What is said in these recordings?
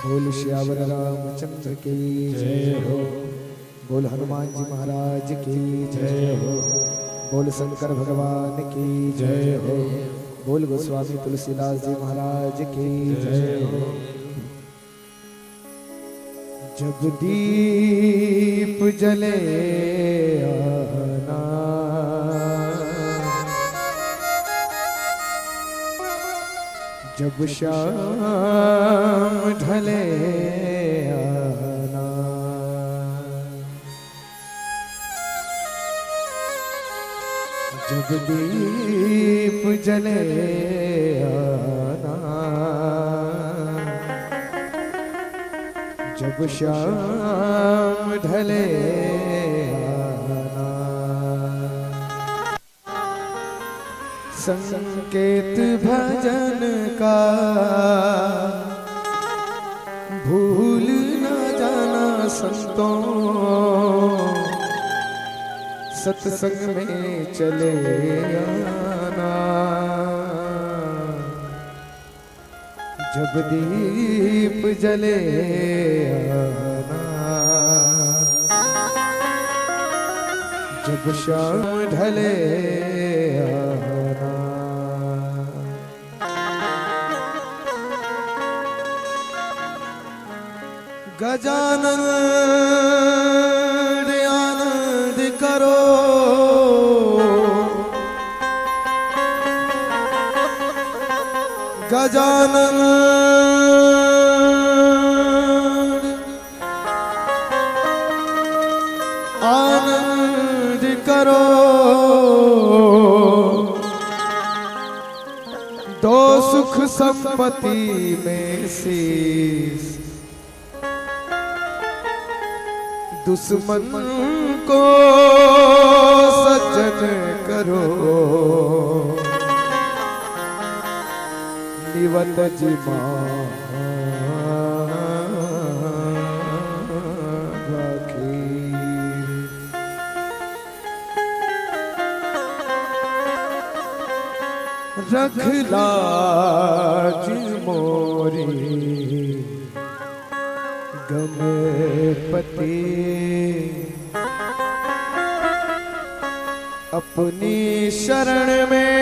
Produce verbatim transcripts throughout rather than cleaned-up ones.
बोल सियावर रामचंद्र की जय हो। बोल हनुमान जी महाराज की जय हो। बोल शंकर भगवान की जय हो। बोल गोस्वामी तुलसीदास जी महाराज की जय हो। जब दीप जले आना, जब श्याम ढले आना, जब दीप जले आना, जब श्याम ढले आना। संकेत भजन का भूल ना जाना संतों, सत्संग में चले आना। जब दीप जले आना, जब श्याम ढले आना। गजानन आनंद करो, गजानन आनंद करो, दो सुख संपत्ति में शीश, दुश्मन को सज्जन करो, निवत जिमा बाकी। रख लाज मोरी गणपति, अपनी शरण में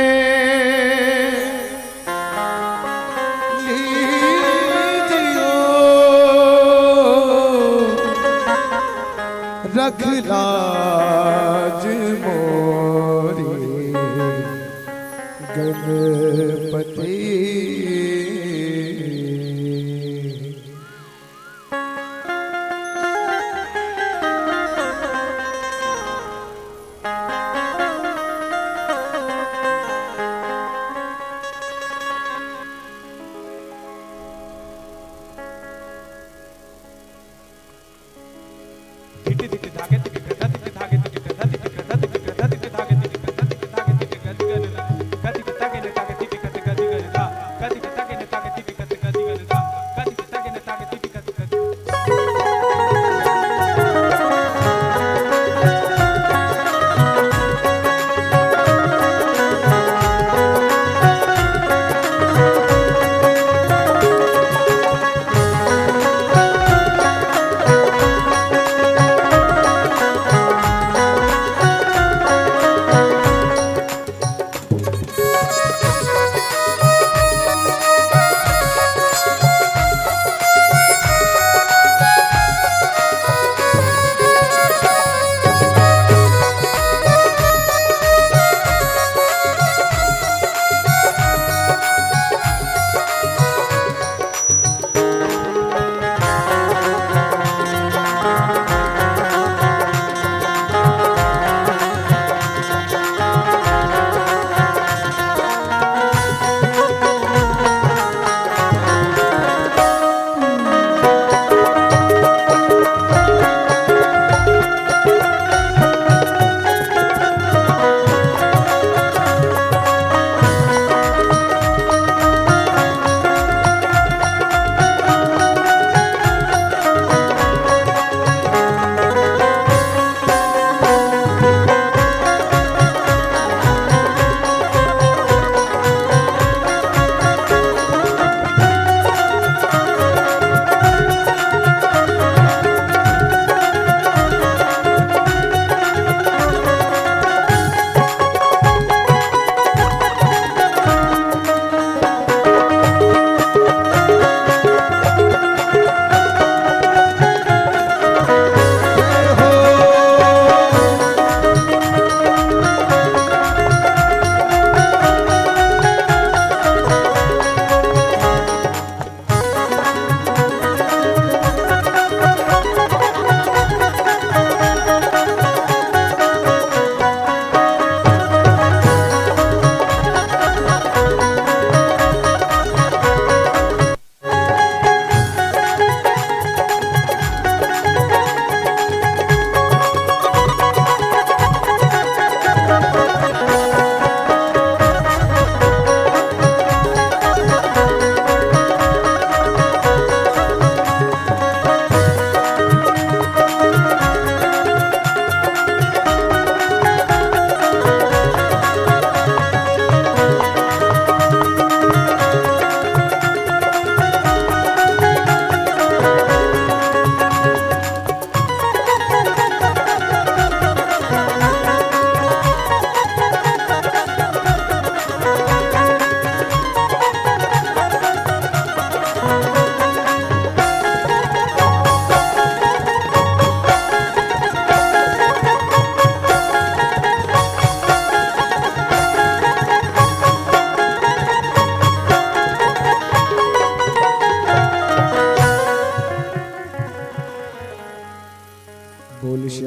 लीजियो। रख लाज मोरी गणपति।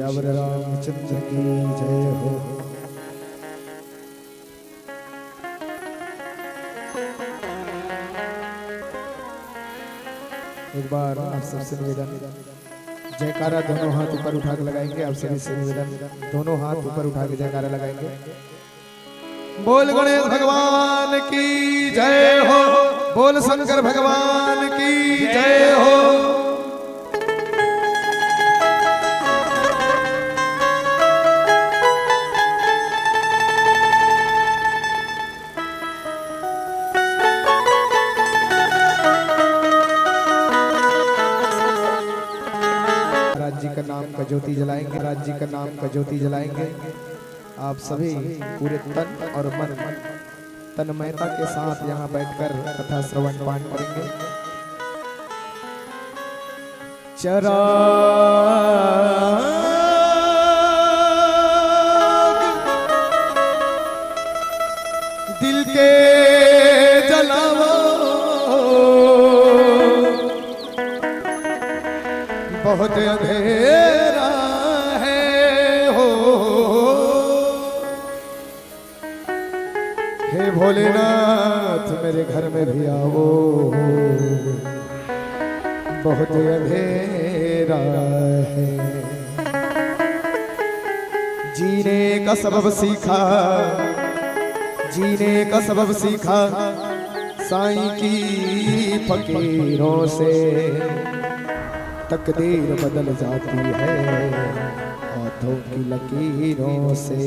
सियावर रामचंद्र की जय हो। एक बार आप सबसे निवेदन, जयकारा दोनों हाथ ऊपर उठा के लगाएंगे। आप सभी से निवेदन, दोनों हाथ ऊपर उठा के जयकारा लगाएंगे। बोल गणेश भगवान की जय हो, बोल शंकर भगवान की जय हो। महाराज जी का नाम का ज्योति जलाएंगे, महाराज जी का नाम का ज्योति जलाएंगे। आप सभी पूरे तन और मन, तन्मयता के साथ यहाँ बैठकर कथा श्रवण पाठ करेंगे। चराग दिल के जलावो, बहुत अंधेरा है हो। हे भोलेनाथ, मेरे घर में भी आओ, बहुत अंधेरा है। जीने का सबब सीखा, जीने का सबब सीखा साईं की फकीरों से। तकदीर बदल जाती है हाथों की लकीरों से।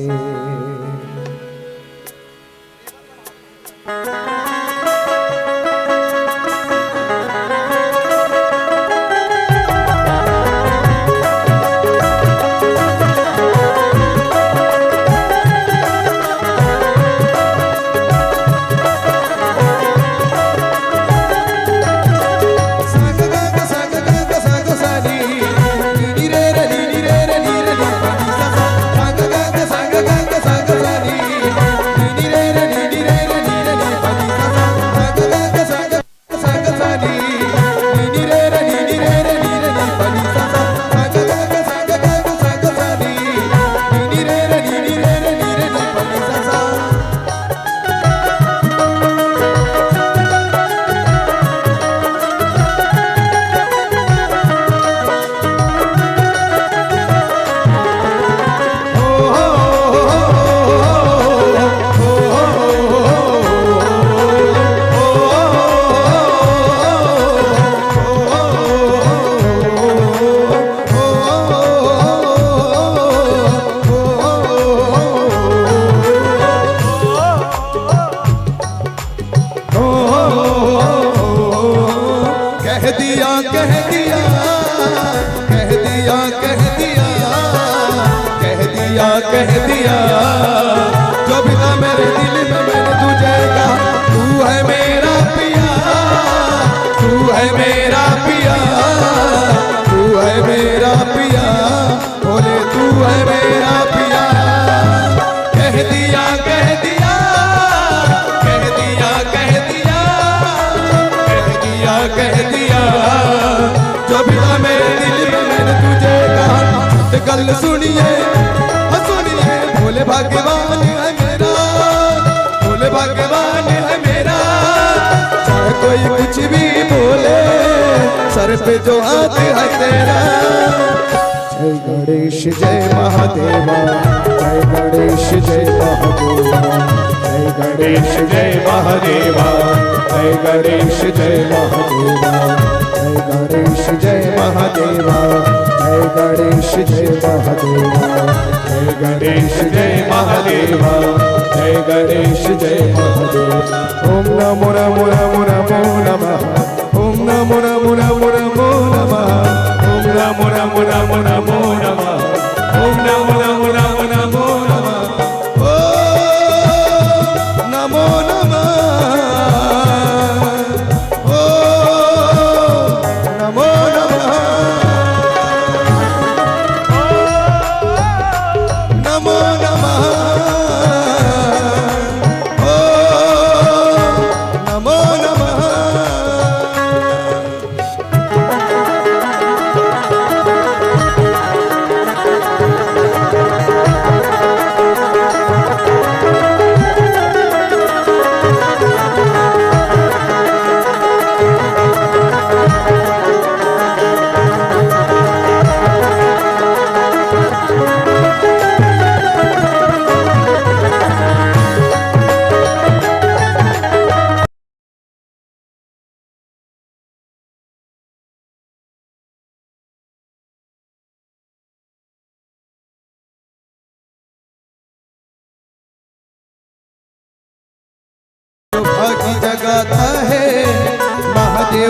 कह दिया, कह दिया, कह दिया, कह दिया, कह दिया, कह दिया। जो भी था मेरे दिल में, मैंने तुझे कहा, तू है मेरा पिया, तू है मेरा पिया, तू है मेरा पिया। बोले, तू है मेरा पिया। कह दिया, कह दिया, कह दिया, कह दिया, कह दिया, कह दिया। जो भी था मेरे दिल में, मैंने तुझे कहा। गल सुनिए, हाँ सुनिए, भोले भाग्यवान है मेरा, भोले भाग्यवान है मेरा। चाहे कोई कुछ भी बोले, सर पे जो हाथ है तेरा। जय गणेश जय महादेवा, जय गणेश जय महादेवा, जय गणेश जय महादेवा, जय गणेश जय महादेवा, जय गणेश जय महादेवा, जय गणेश जय महादेवा, जय गणेश जय महादेवा, जय गणेश जय महादेवा। ओम नमो नमो नमो नमो नमः। ओम नमो नमो नमो नमो नमः। ओम नमो नमो नमो नमो नमः। ओम नमो नमो नमो नमो नमः। ओम नमो नमः। ओम नमो नमः। नमो नमः। ओम नमो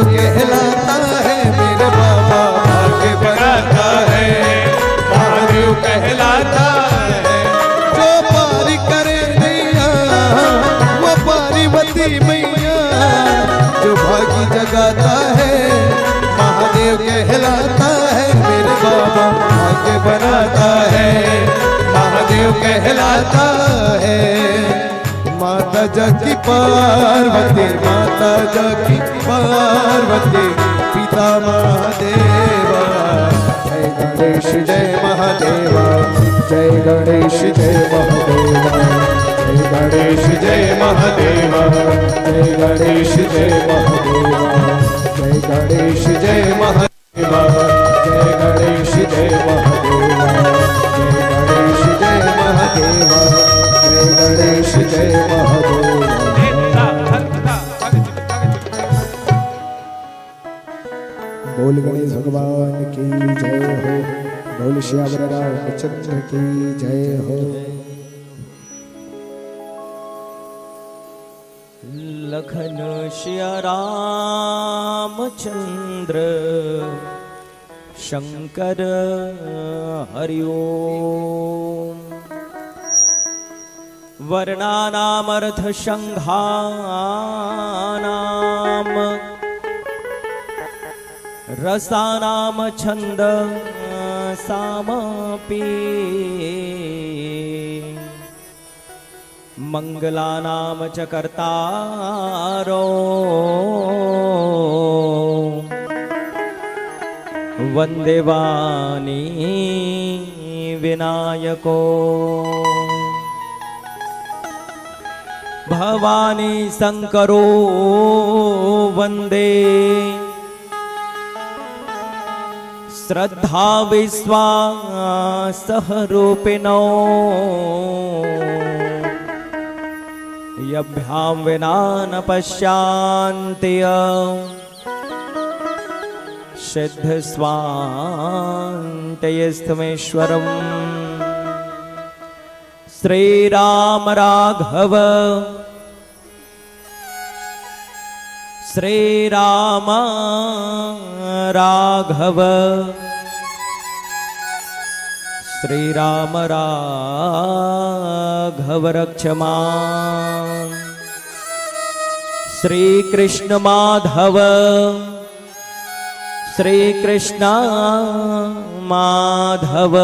कहलाता है मेरे बाबा, भाग्य बनाता है, महादेव कहलाता है। जो पारी करे नैया, वो पार्वती मैया, जो भागी जगाता है, महादेव कहलाता है मेरे बाबा, भाग्य बनाता है, महादेव कहलाता है। माता जाकी पार्वती, माता जाकी पार्वती, पिता महादेवा। जय गणेश जय महादेवा, जय गणेश जय महादेवा, जय गणेश जय महादेवा, जय गणेश जय महादेवा, जय गणेश जय महा- जय गणेश जय महादेवा, जय गणेश जय महादेवा, जय गणेश जय महादेवा। बोल गणेश भगवान की जय हो, बोल श्यावर रामचंद्र की जय हो। लखन सिया रामचंद्र शंकर हरि ओम। वर्णानामर्थसंघानाम रसानाम छंद सामपि। मंगलानाम च कर्तारो वंदे वाणी विनायको। भवानी शंकरो वंदे श्रद्धा विश्वासः रूपिणो। यभ्यां विना न पश्यांति सिद्ध स्वान्त्ययस्थमेश्वरम्। श्री राम राघव, श्री राम राघव, श्री राम राघव रक्ष मां। श्री कृष्ण माधव, श्री कृष्ण माधव,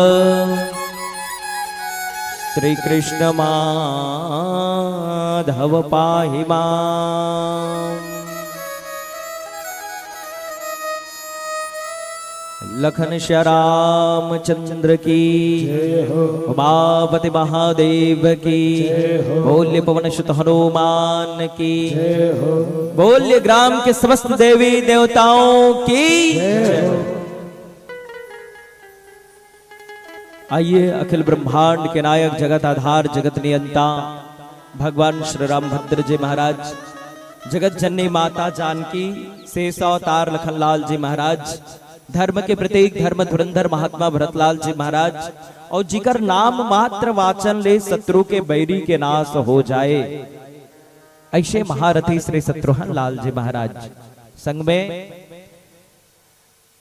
श्री कृष्ण माधव पाहि मां। लखन सिया रामचंद्र की जय हो। उमापति महादेव की जय हो। बोल्य पवन सुत हनुमान की जय हो। बोल्य ग्राम के समस्त देवी देवताओं की जय हो। आइए, अखिल ब्रह्मांड के नायक, जगत आधार, जगत नियंता भगवान श्री रामभद्र जी महाराज, जगत जननी माता जानकी, शेष अवतार लखनलाल जी महाराज, धर्म के प्रतीक, धर्म धुरंधर महात्मा भरतलाल जी महाराज, और जिकर नाम मात्र वाचन ले शत्रु के बैरी के नाश हो जाए, ऐसे महारथी श्री शत्रुघ्न लाल जी महाराज, संग में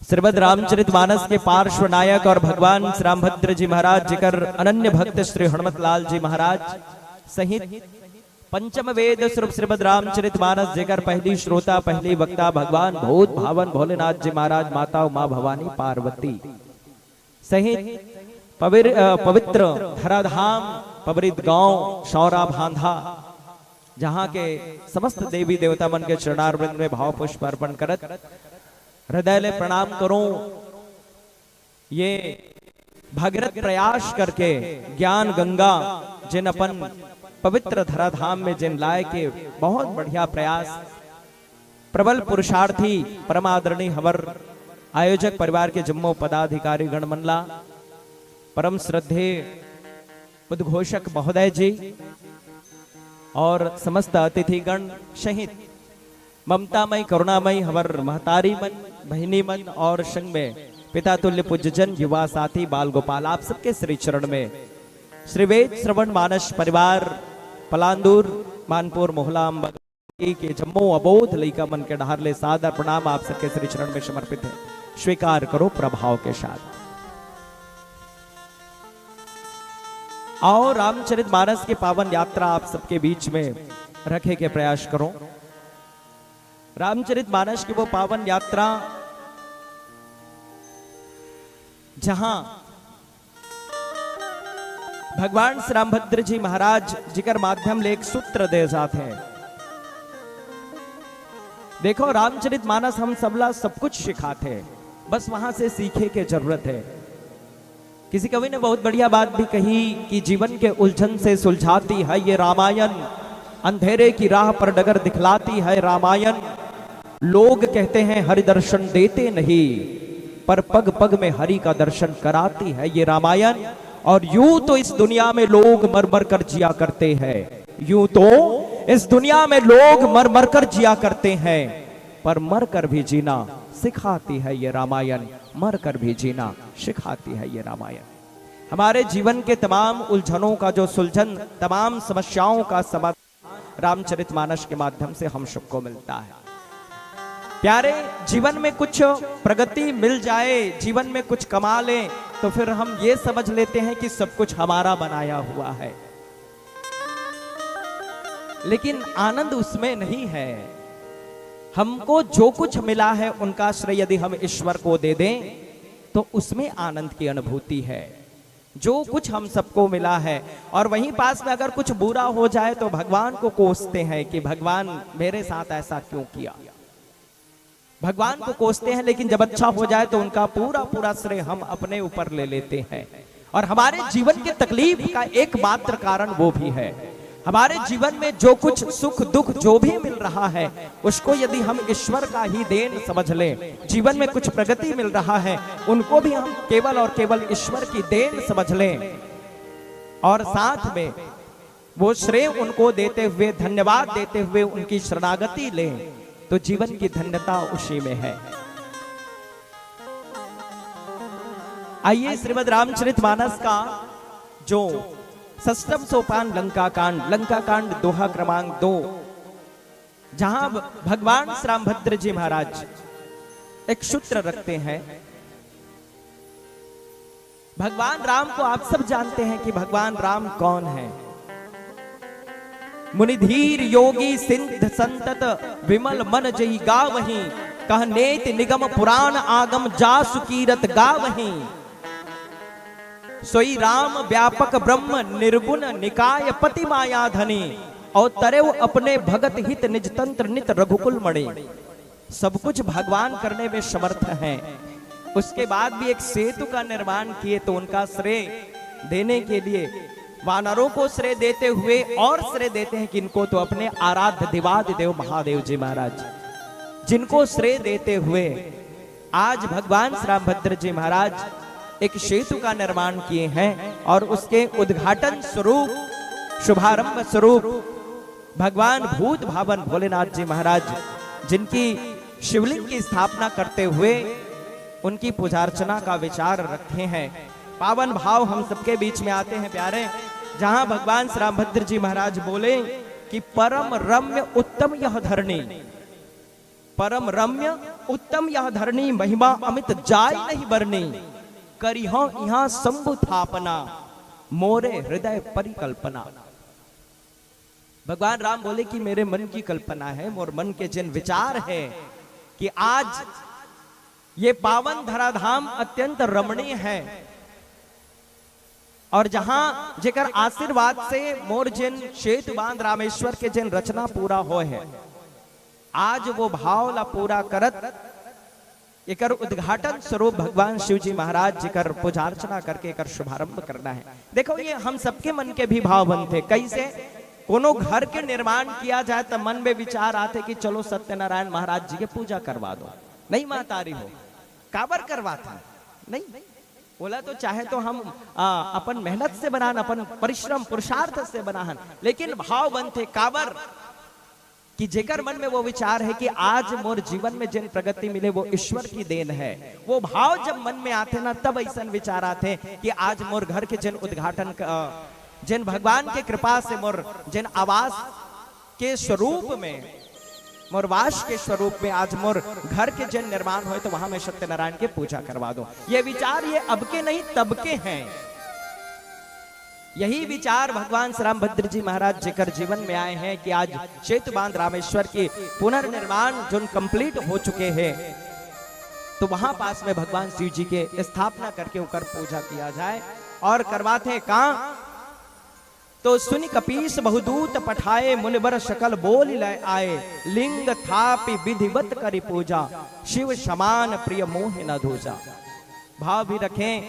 श्रीमद् रामचरित मानस के पार्श्व नायक और भगवान श्री रामभद्र जी महाराज, जेकर अनन्य भक्त श्री हनुमत लाल जी महाराज सहित पंचम वेद स्वरूप श्रीमद् रामचरित मानस, जेकर पहली श्रोता, पहली वक्ता भगवान भूत भावन भोलेनाथ जी महाराज, माता उमा भवानी पार्वती सहित पविर-, अ, पवित्र धराधाम पबरित गांव सौरा भांधा, जहां के समस्त देवी देवता मन के चरणारविंद में भाव पुष्प अर्पण करत हृदय ले प्रणाम करूं। ये भगीरथ प्रयास करके ज्ञान गंगा जिन अपन पवित्र धराधाम में जिन लाए के बहुत बढ़िया प्रयास। प्रबल पुरुषार्थी परम आदरणीय हमर आयोजक परिवार के जम्मो पदाधिकारी गण मन ला, परम श्रद्धेय उद्घोषक महोदय जी और समस्त अतिथिगण सहित ममतामय, करुणामय हमर महतारी मन, बहिनी मन और संग में पिता तुल्य पूज्यजन, युवा साथी, बाल गोपाल, आप सबके श्री चरण में श्री वेद श्रवण मानस परिवार पलांदूर, मानपुर, मोहला, अम्बा के जम्मो अबोध लइका मन के डहार ले सादर प्रणाम आप सबके श्री चरण में समर्पित है। स्वीकार करो प्रभाव के साथ। आओ, रामचरित मानस की पावन यात्रा आप सबके बीच में रखे के प्रयास करो। रामचरित मानस की वो पावन यात्रा, जहां भगवान श्री रामभद्र जी महाराज जिकर माध्यम ले एक सूत्र दे जात हे। देखो, रामचरित मानस हम सबला सब कुछ सिखाथे, बस वहां से सीखे के जरूरत है। किसी कवि ने बहुत बढ़िया बात भी कही कि जीवन के उलझन से सुलझाती है ये रामायण, अंधेरे की राह पर डगर दिखलाती है रामायण। लोग कहते हैं हरि दर्शन देते नहीं, पर पग पग में हरि का दर्शन कराती है ये रामायण। और यूं तो इस दुनिया में लोग मर मर कर जिया करते हैं, यूं तो इस दुनिया में लोग मर मर कर जिया करते हैं, पर मर कर भी जीना सिखाती है ये रामायण, मर कर भी जीना सिखाती है ये रामायण। हमारे जीवन के तमाम उलझनों का जो सुलझन, तमाम समस्याओं का समाधान रामचरितमानस के माध्यम से हम सबको मिलता है। प्यारे, जीवन में कुछ प्रगति मिल जाए, जीवन में कुछ कमा लें, तो फिर हम ये समझ लेते हैं कि सब कुछ हमारा बनाया हुआ है। लेकिन आनंद उसमें नहीं है। हमको जो कुछ मिला है, उनका श्रेय यदि हम ईश्वर को दे दें, तो उसमें आनंद की अनुभूति है। जो कुछ हम सबको मिला है, और वहीं पास में अगर कुछ बुरा हो जाए, तो भगवान को कोसते हैं कि भगवान, मेरे साथ ऐसा क्यों किया। भगवान को कोसते हैं, लेकिन जब अच्छा हो जाए, तो उनका पूरा पूरा श्रेय हम अपने ऊपर ले लेते हैं। और हमारे जीवन के तकलीफ का एकमात्र कारण वो भी है। हमारे जीवन में जो कुछ सुख दुख जो भी मिल रहा है, उसको यदि हम ईश्वर का ही देन समझ लें, जीवन में कुछ प्रगति मिल रहा है, उनको भी हम केवल और केवल ईश्वर की देन समझ लें, और साथ में वो श्रेय उनको देते हुए, धन्यवाद देते हुए उनकी शरणागति लें, तो जीवन की धन्यता उसी में है। आइए, श्रीमद् रामचरितमानस का जो षष्ठम सोपान लंका कांड, लंका कांड दोहा क्रमांक दो, जहां भ-, भगवान श्री रामभद्र जी महाराज एक सूत्र रखते हैं। भगवान राम को आप सब जानते हैं कि भगवान राम कौन है। मुनि धीर योगी सिद्ध संतत विमल मन जहि गावही, कह नेत निगम पुराण आगम जासु कीरत गावही। सोई राम व्यापक ब्रह्म निर्गुण निकाय पति माया धनी, और तरेव अपने भगत हित निज तंत्र नित रघुकुल मणि। सब कुछ भगवान करने में समर्थ हैं। उसके बाद भी एक सेतु का निर्माण किए, तो उनका श्रेय देने के लिए वानरों को श्रेय देते हुए और श्रेय देते हैं किनको, तो अपने आराध्य देवादिदेव महादेव जी महाराज, जिनको श्रेय देते हुए आज भगवान श्री रामभद्र जी महाराज एक सेतु का निर्माण किए हैं और उसके उद्घाटन स्वरूप, शुभारंभ स्वरूप भगवान भूत भावन भोलेनाथ जी महाराज, जिनकी शिवलिंग की स्थापना करते हुए उनकी पूजार्चना का विचार रखे हैं। पावन भाव हम सबके बीच में आते हैं प्यारे, जहां भगवान श्री रामभद्र जी महाराज बोले कि परम रम्य उत्तम यह धरणी, परम रम्य उत्तम यह धरणी, महिमा अमित जाय नहीं बरनी, करिहौं इहां शंभु थापना, मोरे हृदय परिकल्पना। भगवान राम बोले कि मेरे मन की कल्पना है, मोर मन के जिन विचार है कि आज ये पावन धराधाम अत्यंत रमणीय है, और जहां जेकर आशीर्वाद से मोर जिन सेतु बांध रामेश्वर के जिन रचना पूरा होय है, आज वो भाव ला पूरा करत एकर उद्घाटन स्वरूप भगवान शिव जी महाराज जी कर पूजार्चना करके एकर शुभारंभ करना है। देखो, ये हम सबके मन के भी भाव बनते। कैसे? कोनो घर के निर्माण किया जाए तो मन में विचार आते कि चलो सत्यनारायण महाराज जी के पूजा करवा दो। नहीं महतारी हो, काबर करवात है? नहीं, बोला तो चाहे तो हम आ, अपन मेहनत से बनान, अपन परिश्रम पुरुषार्थ से बनाहन, लेकिन भाव बनते काबर कि जेकर मन में वो विचार है कि आज मोर जीवन में जिन प्रगति मिले वो ईश्वर की देन है, वो भाव जब मन में आथे ना, तब ऐसन विचार आथे कि आज मोर घर के जिन उद्घाटन क-, अ, जिन भगवान के कृपा से मोर जिन आवास के स्वरूप में मोर वास के स्वरूप में आज मोर घर के जेन निर्माण होय, तो वहां मैं सत्यनारायण के पूजा करवा दूं। ये विचार ये अब के नहीं, तब के हैं। यही विचार भगवान श्री रामभद्र जी महाराज जेकर जीवन में आए हैं कि आज सेतु बांध रामेश्वर के पुनर्निर्माण जोन complete हो चुके हैं, तो वहां पास में भगवान शिव जी के स्थापना करके ओकर पूजा किया जाए। और करवाथे का, तो सुनि कपीस बहुदूत पठाए, मुनिबर सकल बोलि लय आए। लिंग थापि विधिवत करि पूजा, शिव समान प्रिय मोहि न दूजा। भाव भी रखें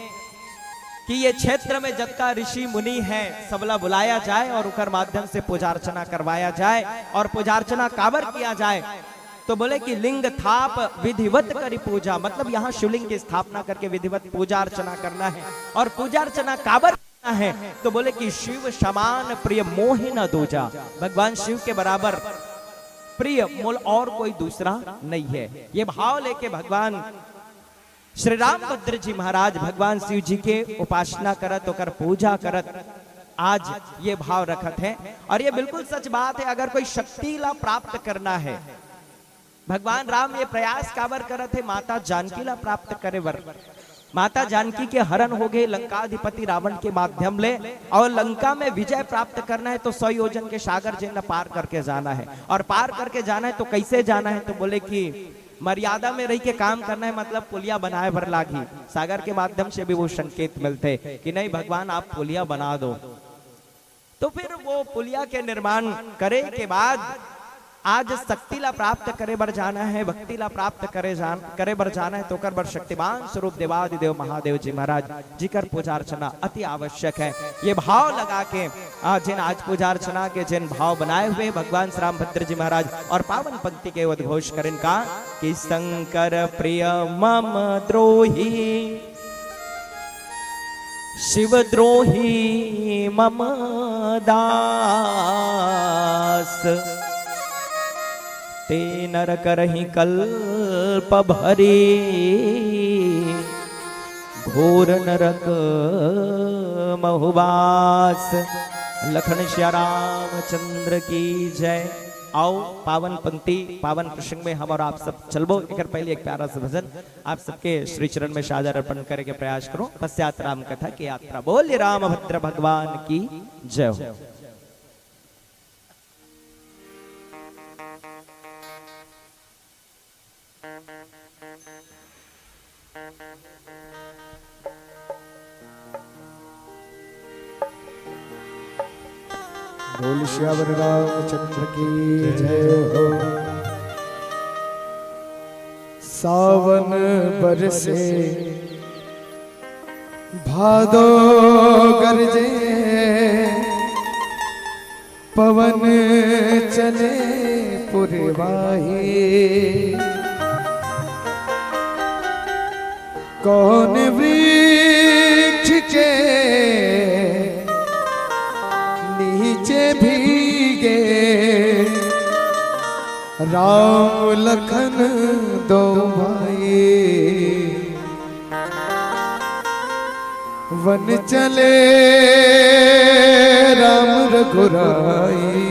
कि ये क्षेत्र में जतका ऋषि मुनि हैं, सबला बुलाया जाए और ओकर माध्यम से पूजा अर्चना करवाया जाए। और पूजा अर्चना काबर किया जाए, तो बोले कि लिंग थाप विधिवत करि पूजा, मतलब यहाँ शिवलिंग की स्थापना करके विधिवत पूजा अर्चना करना है। और पूजा अर्चना काबर है, तो बोले कि शिव समान प्रिय मोहि न दूजा, भगवान शिव के बराबर प्रिय मोल और कोई दूसरा नहीं है। ये भाव लेके भगवान श्री रामभद्र जी महाराज भगवान शिव जी के उपासना करत, ओकर पूजा करत आज ये भाव रखत हैं। और ये बिल्कुल सच बात है, अगर कोई शक्ति ला प्राप्त करना है, भगवान राम ये प्रयास काबर करत हे? माता जानकी ला प्राप्त करे बर। माता जानकी के हरण हो गए लंकाधिपति रावण के माध्यम ले, और लंका में विजय प्राप्त करना है तो सौ योजन के सागर जेन ला पार करके जाना है। और पार करके जाना है तो कैसे जाना है? तो बोले कि मर्यादा में रह के काम करना है, मतलब पुलिया बनाए बर लागी। सागर के माध्यम से भी वो संकेत मिलते कि नहीं भगवान, आप पुलिया बना दो। तो फिर वो पुलिया के निर्माण करे के बाद आज शक्ति ला प्राप्त करे बर जाना है, भक्ति ला प्राप्त करे जान, करे बर जाना है, तो ओकर बर शक्तिमान स्वरूप देवादिदेव महादेव जी महाराज जी कर पूजा अर्चना अति आवश्यक है। ये भाव लगा के आज जिन आज पूजा अर्चना के जिन भाव बनाए हुए भगवान श्री रामभद्र जी महाराज और पावन पंक्ति के उद्घोष करें का कि शंकर प्रिय मम द्रोही शिवद्रोही मम दास, ते नर करहि कल्प भरी, घोर नरक महुबास। लखन सिया रामचंद्र की जय। आओ, पावन पंक्ति, पावन प्रसंग में हम और आप सब चलबो। एकर पहले एक प्यारा सा भजन। आप सबके श्री चरण में सादर अर्पण करे के प्रयास करो। पश्चात राम कथा की यात्रा। बोलिए रामभद्र भगवान की जय हो। बोल सियावर रामचंद्र की जय हो। सावन बरसे भादो गरजे, पवन चले पुरवाही। कौन वृक्ष के नीचे भीगे राम लखन दो भाई। वन चले राम रघुराई,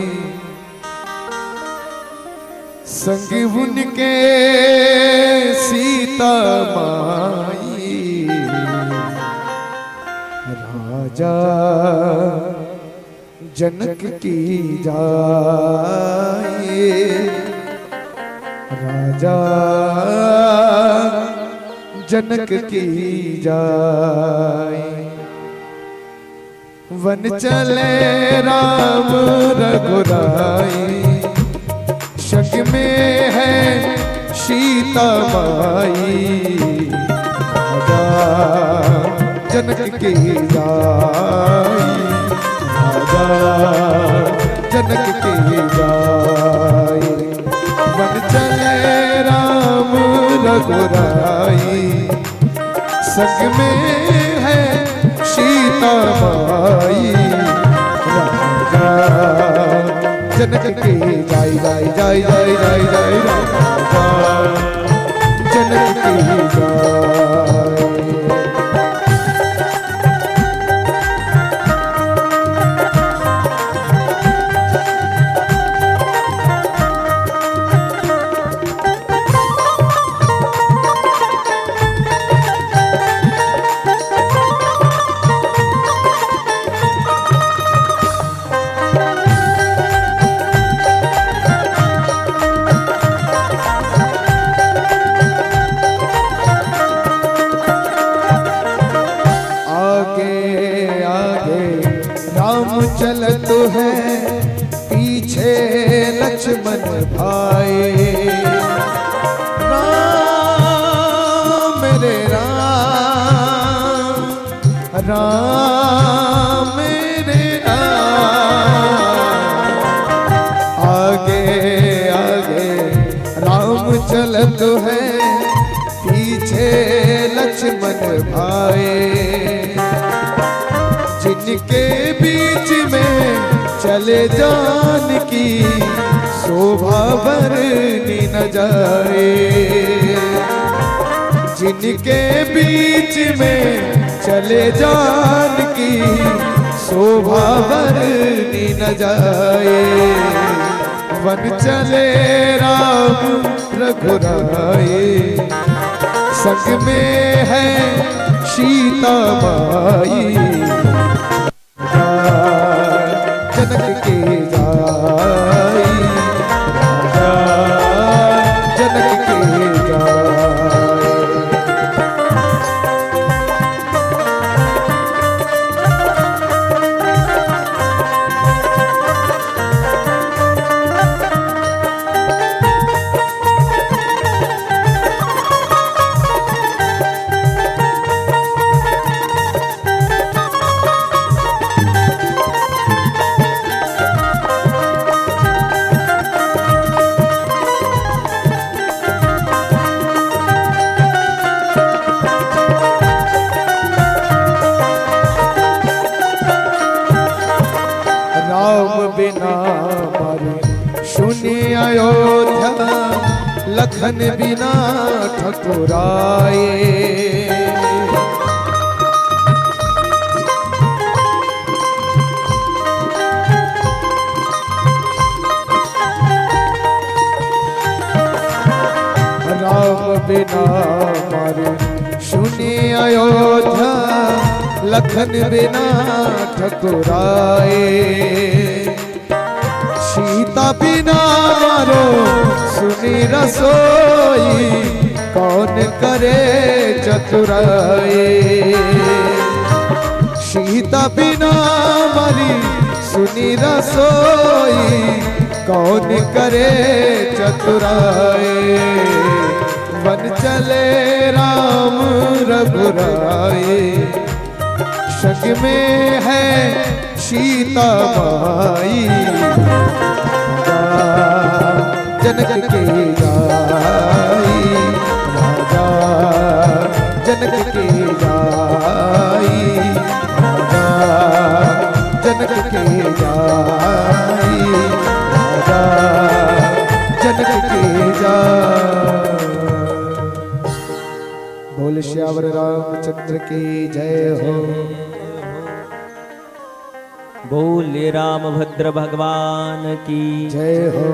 संग उनके सीता माई। राजा जनक की जाए, राजा जनक की जाए। वन चले राम रघुराई, संग में है सीता माई। राजा जनक की जाई, राजा जनक की जाई। वन चले राम रघुराई, संग में है सीता माई। राजा जनक की जाई, जाई, जाई, राजा जनक की जाई। राम रे राम, आगे आगे राम चलत है, पीछे लक्ष्मण भाई। जिनके बीच में चले जानकी, शोभा बरनी न जाए। जिनके बीच में चले जानकी, शोभा बरनी न जाए। वन चले राम रघुराई, संग में है सीता माई। जनक के जाई, राजा जनक के जाई। राम बिना मारे सुनी अयोध्या, लखन बिना ठकुराए। राम बिना मारे सुनी अयोध्या, लखन बिना ठकुराए। सीता बिना मारो सुनी रसोई, कौन करे चतुराई। सीता बिना मारी सुनी रसोई, कौन करे चतुराई। वन चले राम रघुराई, संग में है सीता माई। राजा जनक के जाई, राजा जनक के जाई, राजा जनक के जाई, राजा जनक के जाई। बोल सियावर रामचंद्र की जय हो। बोले रामभद्र भगवान की जय हो।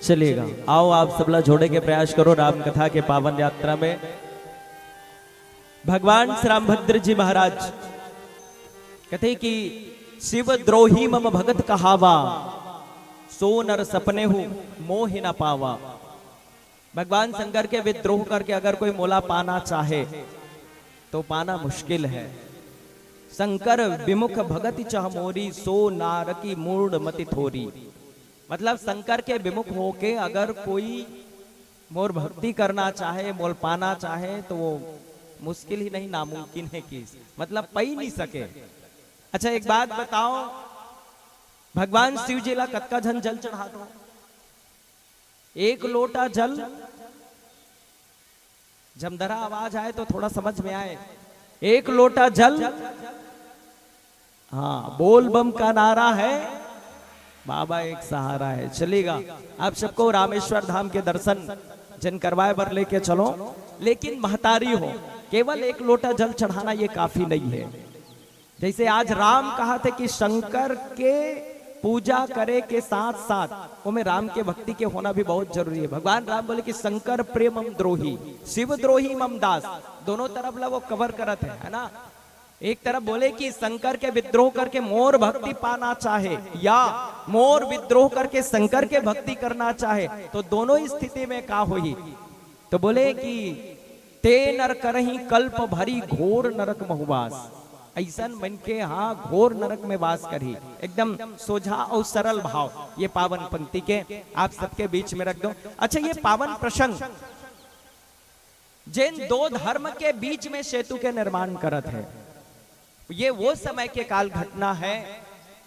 चलेगा, आओ आप सबला जोड़े के प्रयास करो राम कथा के पावन यात्रा में। भगवान श्री रामभद्र जी महाराज कहते कि शिव द्रोही मम भगत कहावा, सो नर सपनेहु मोहि न पावा। भगवान शंकर के विद्रोह करके अगर कोई मोला पाना चाहे तो पाना मुश्किल है। शंकर विमुख भगति चह मोरी, सो नारकी मूढ़ मति थोरी। मतलब शंकर के विमुख होके अगर कोई मोर भक्ति करना चाहे, मोल पाना चाहे तो वो मुश्किल ही नहीं, नामुमकिन है कि मतलब पई नहीं सके। अच्छा, एक बात बताओ, भगवान शिव जी ला कतका झन जल चढ़ात हो? एक लोटा जल, जमदरा आवाज आए तो थोड़ा समझ में आए। एक लोटा जल, हाँ, बोल बम का नारा है, बाबा एक सहारा है। चलेगा, आप सबको रामेश्वर धाम के दर्शन जन करवाए बर लेके चलो, लेकिन महतारी हो, केवल एक लोटा जल चढ़ाना ये काफी नहीं है। जैसे आज राम कहा थे कि शंकर के पूजा करे के साथ साथ ओमे राम के भक्ति के होना भी बहुत जरूरी है। भगवान राम बोले कि शंकर प्रेमम द्रोही, शिव द्रोही मम दास, दोनों तरफ ला वो कवर करत है, है ना? एक तरफ बोले कि शंकर के विद्रोह करके मोर भक्ति पाना चाहे या मोर विद्रोह करके शंकर के भक्ति करना चाहे, तो दोनों स्थिति में का होही? तो बोले कि ते नर करही कल्प भरी घोर नरक महुवास। ऐसन मन के हाँ घोर नरक में वास करही। एकदम सोझा और सरल भाव ये पावन पंक्ति के आप सबके बीच में रख दो। अच्छा, ये पावन प्रसंग जेन दो धर्म के बीच में सेतु के निर्माण करत हे। ये वो समय के काल घटना है,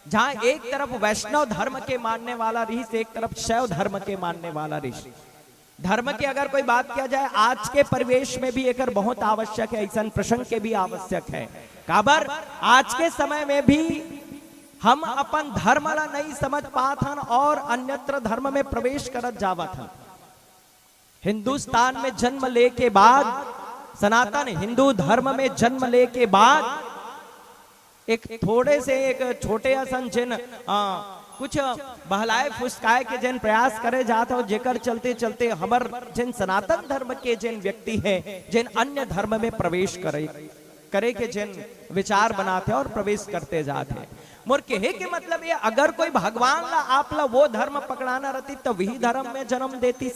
जहां एक तरफ वैष्णव धर्म के मानने वाला रिहिस, एक तरफ शैव धर्म के मानने वाला रिहिस। धर्म के अगर कोई बात किया जाए, आज के परिवेश में भी एकर बहुत आवश्यक है, ऐसन प्रसंग के भी आवश्यक है। काबर, आज के समय में भी हम अपन धर्म ला नहीं समझ पात हन और अन्यत्र धर्म में प्रवेश करत जावत हन। हिंदुस्तान में जन्म लेके बाद, सनातन हिंदू धर्म में जन्म लेके बाद, एक थोड़े से, एक छोटे असन जेन, आ, कुछ बहलाए फुसकाए के जेन प्रयास करे जात हो, जेकर चलते चलते हमर जेन सनातन धर्म के जेन व्यक्ति है, जेन अन्य धर्म में प्रवेश करे, करे के जेन विचार बनाते और प्रवेश करते जात है। मोर कहे के मतलब ये, अगर कोई भगवान ला, आप ला वो धर्म पकड़ाना रहती, तो वही धर्म में जन्म देती।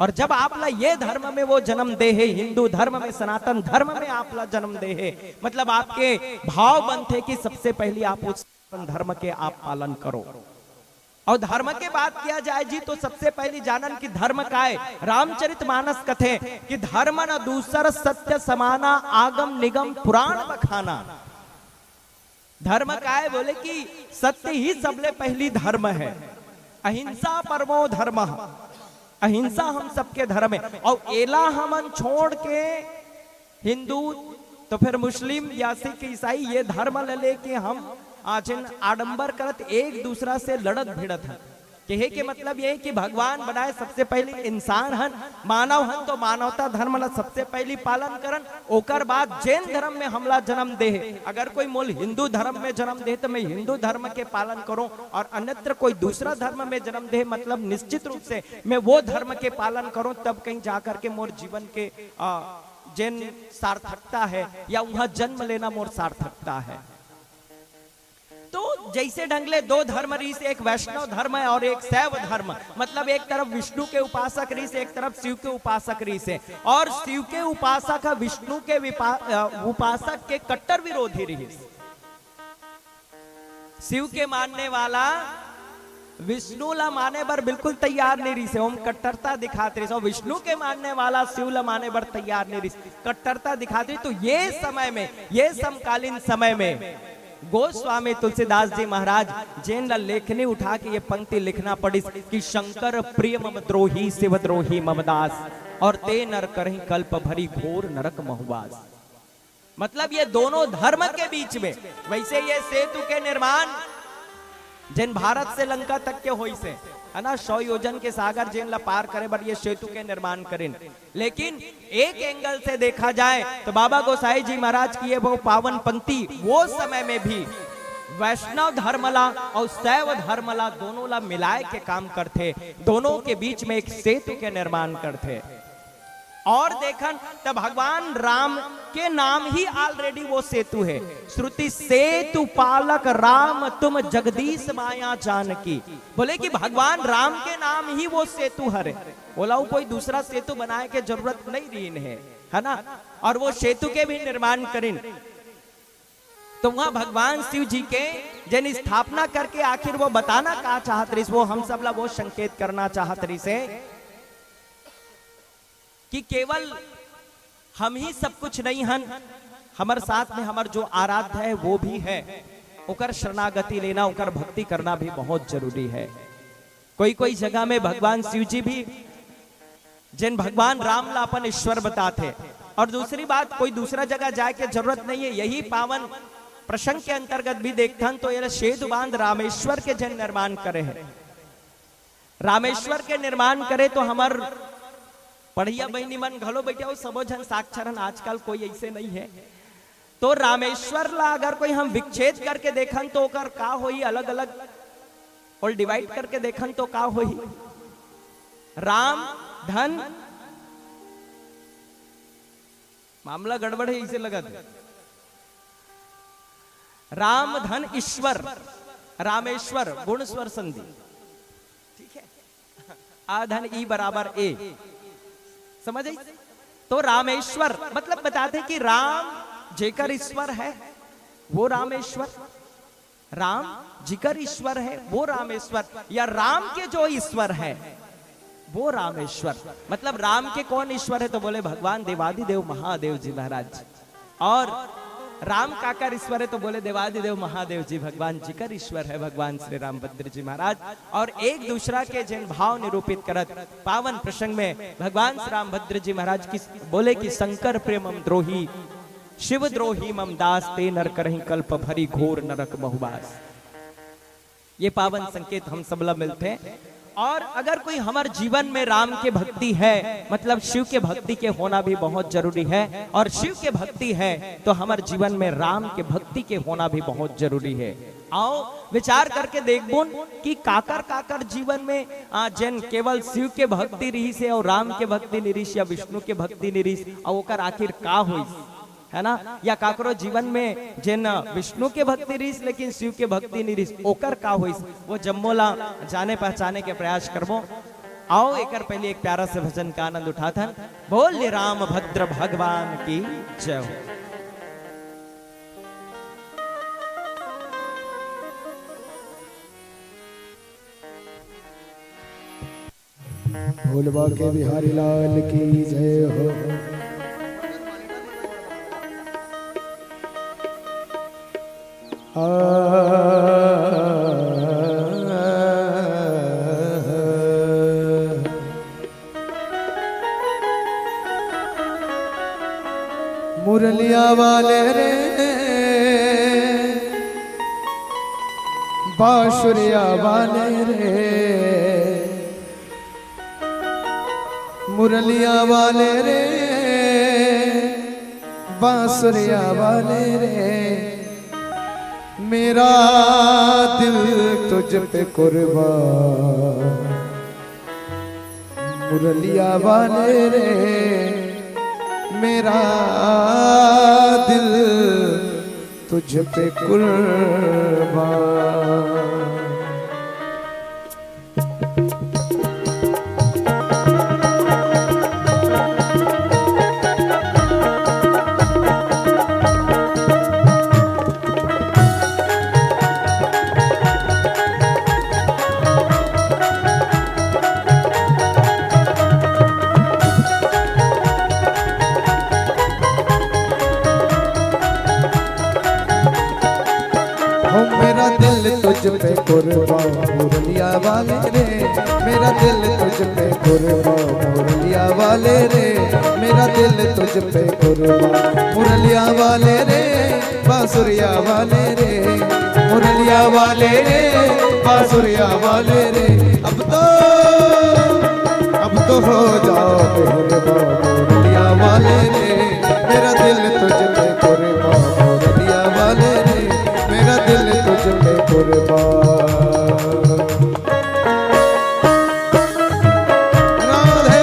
और जब आप ला ये धर्म में वो जन्म दे हे, हिंदू धर्म में, सनातन धर्म में आप ला जन्म दे हे, मतलब आपके भाव बनथे कि सबसे पहली आप उस सनातन धर्म के आप पालन करो। और धर्म के बात किया जाए जी, तो सबसे पहली जानन कि धर्म काय। रामचरित मानस कथे कि धर्म न दूसर सत्य समाना, आगम निगम पुराण बखाना। धर्म काय बोले कि सत्य ही सबले पहली धर्म है। अहिंसा परमो धर्म, अहिंसा हम सबके धर्म है। और एला हमन छोड़ के हिंदू, तो फिर मुस्लिम या सिख ईसाई, ये धर्म ले लेके हम आज इन आडंबर करत एक दूसरा से लड़त भिड़त हैं। कहे के मतलब ये है कि भगवान बनाए सबसे पहली इंसान हन, मानव हन, तो मानवता धर्म ला सबसे पहली पालन करन, ओकर बाद जेन धर्म में हमला जन्म दे हे। अगर कोई मोल हिंदू धर्म में जन्म दे, तो मैं हिंदू धर्म के पालन करूं, और अन्यत्र कोई दूसरा धर्म में जन्म दे, मतलब निश्चित रूप से मैं वो धर्म के पालन करूं, तब कहीं जा करके मोर जीवन के, आ, जेन सार्थकता है या वहां जन्म लेना मोर सार्थकता है। तो जैसे ढंग ले दो धर्म रिहिस, एक वैष्णव धर्म है और एक शैव धर्म, मतलब एक तरफ विष्णु के उपासक रिहिस, एक तरफ शिव के उपासक रिहिस है, और शिव के उपासक ह विष्णु के विपा-, अ, उपासक के कट्टर विरोधी रिहिस। शिव के मानने वाला विष्णु ला माने बर बिल्कुल तैयार नहीं रिहिस, ओम कट्टरता दिखात रिहिस, और विष्णु के मानने वाला शिव ला माने बर तैयार नहीं रिहिस, कट्टरता दिखात रिहिस। तो ये समय में, ये समकालीन समय में गोस्वामी तुलसीदास जी महाराज जेन ला लेखनी उठा के ये पंक्ति लिखना पड़िस कि शंकर प्रिय मम द्रोही, शिव द्रोही मम दास, और ते नर करहीं कल्प भरि घोर नरक महुवास। मतलब ये दोनों धर्म के बीच में, वैसे ये सेतु के निर्माण जेन भारत से लंका तक के होइस हे, है ना, सौ योजन के सागर जेन ला पार करे बर ये सेतु के निर्माण करिन। लेकिन एक एंगल से देखा जाए तो बाबा गोसाई जी महाराज की ये वो पावन पंक्ति वो समय में भी वैष्णव धर्म ला और शैव धर्म ला दोनों ला मिलाए के काम करथे, दोनों के बीच में एक सेतु के निर्माण करथे। और देखन त भगवान राम के नाम ही already वो सेतु है। श्रुति सेतु पालक राम तुम जगदीश माया जानकी। बोले कि भगवान राम के नाम ही वो सेतु हरे, ओला कोई दूसरा सेतु बनाए के जरूरत नहीं रहिन है, है ना। और वो सेतु के भी निर्माण करिन। तो वहां भगवान शिव जी के जेन स्थापना करके आखिर वो बताना का चाहत रहिस, वो हम सब ला वो संकेत करना चाहत रहिस हे कि केवल हम ही सब कुछ नहीं हन, हमर साथ में हमर जो आराध्य है वो भी है, ओकर शरणागति लेना, ओकर भक्ति करना भी बहुत जरूरी है। कोई कोई जगह में भगवान शिव जी भी, जेन भगवान राम ला अपन ईश्वर बताथे। और दूसरी बात, कोई दूसरा जगह जाए के जरूरत नहीं है। यही पावन प्रसंग के अंतर्गत भी देखथन तो ये सेतु बांध रामेश्वर के जेन निर्माण करे है, रामेश्वर के निर्माण करे तो हमर पढ़िया बहिनी मन घलो बैठे हो, सबो झन साक्षर हन, आजकल कोई ऐसे नहीं है। तो रामेश्वर ला अगर कोई हम विच्छेद करके देखन तो ओकर का होई, अलग अलग और डिवाइड करके देखन तो का होई? राम धन, मामला गड़बड़ है इसे लगत है। राम धन ईश्वर, रामेश्वर गुण स्वर संधि, ठीक है। आ धन ई बराबर ए, समझ आई? तो रामेश्वर मतलब बताथे कि राम जेकर ईश्वर है वो रामेश्वर, राम जिकर ईश्वर है वो रामेश्वर, या राम के जो ईश्वर है वो रामेश्वर, मतलब राम के कौन ईश्वर है? तो बोले भगवान देवादिदेव महादेव जी महाराज। और राम काकर ईश्वर है? तो बोले देवादिदेव महादेव जी, भगवान जी कर ईश्वर है भगवान श्री रामभद्र जी महाराज। और एक दूसरा के जेन भाव निरूपित करत पावन प्रसंग में भगवान श्री रामभद्र जी महाराज की बोले कि शंकर प्रेमम द्रोही शिव द्रोही मम दास, ते नर करही कल्प भरी घोर नरक बहुबास। ये पावन संकेत हम सब ला मिलथे। और अगर कोई हमर जीवन में राम के भक्ति है, मतलब शिव के भक्ति के होना भी बहुत जरूरी है, और शिव के भक्ति है तो हमर जीवन में राम के भक्ति के होना भी बहुत जरूरी है। आओ विचार करके देखबोन कि काकर काकर जीवन में, आ, जेन केवल शिव के भक्ति रहिस हे और राम के भक्ति नइ रहिस या विष्णु के भक्ति नइ रहिस, और ओकर आखिर का होइस, है ना? या काकरो जीवन में जेन विष्णु के भक्ति रहिस लेकिन शिव के भक्ति नइ रहिस, ओकर का होइस, वो जम्मो ला जाने पहचाने के प्रयास करबो। आओ एकर पहले एक प्यारा से भजन का आनंद उठाथन। बोल राम भद्र भगवान की जय हो। भोलबा के बिहारी लाल की जय हो। आ, मुरलिया वाले रे, बांसुरिया वाले रे, मुरलिया वाले रे, बांसुरिया वाले रे, मेरा दिल तुझ पे कुर्बान। मुरलिया वाले रे, मेरा दिल तुझ पे कुर्बान। हो मेरा दिल तुझ पे कुर्बान मुरलिया वाले रे, मेरा दिल तुझ पे कुर्बान मुरलिया वाले रे, मेरा दिल तुझ पे कुर्बान मुरलिया वाले रे, बांसुरिया वाले रे, मुरलिया वाले रे, बांसुरिया वाले रे। अब तो, अब तो हो जाओ मेहरबान मुरलिया वाले रे, मेरा दिल तुझ पे कुर्बान मुरलिया वाले रे, मेरा दिल तुझ पे कुर्बान। राधे।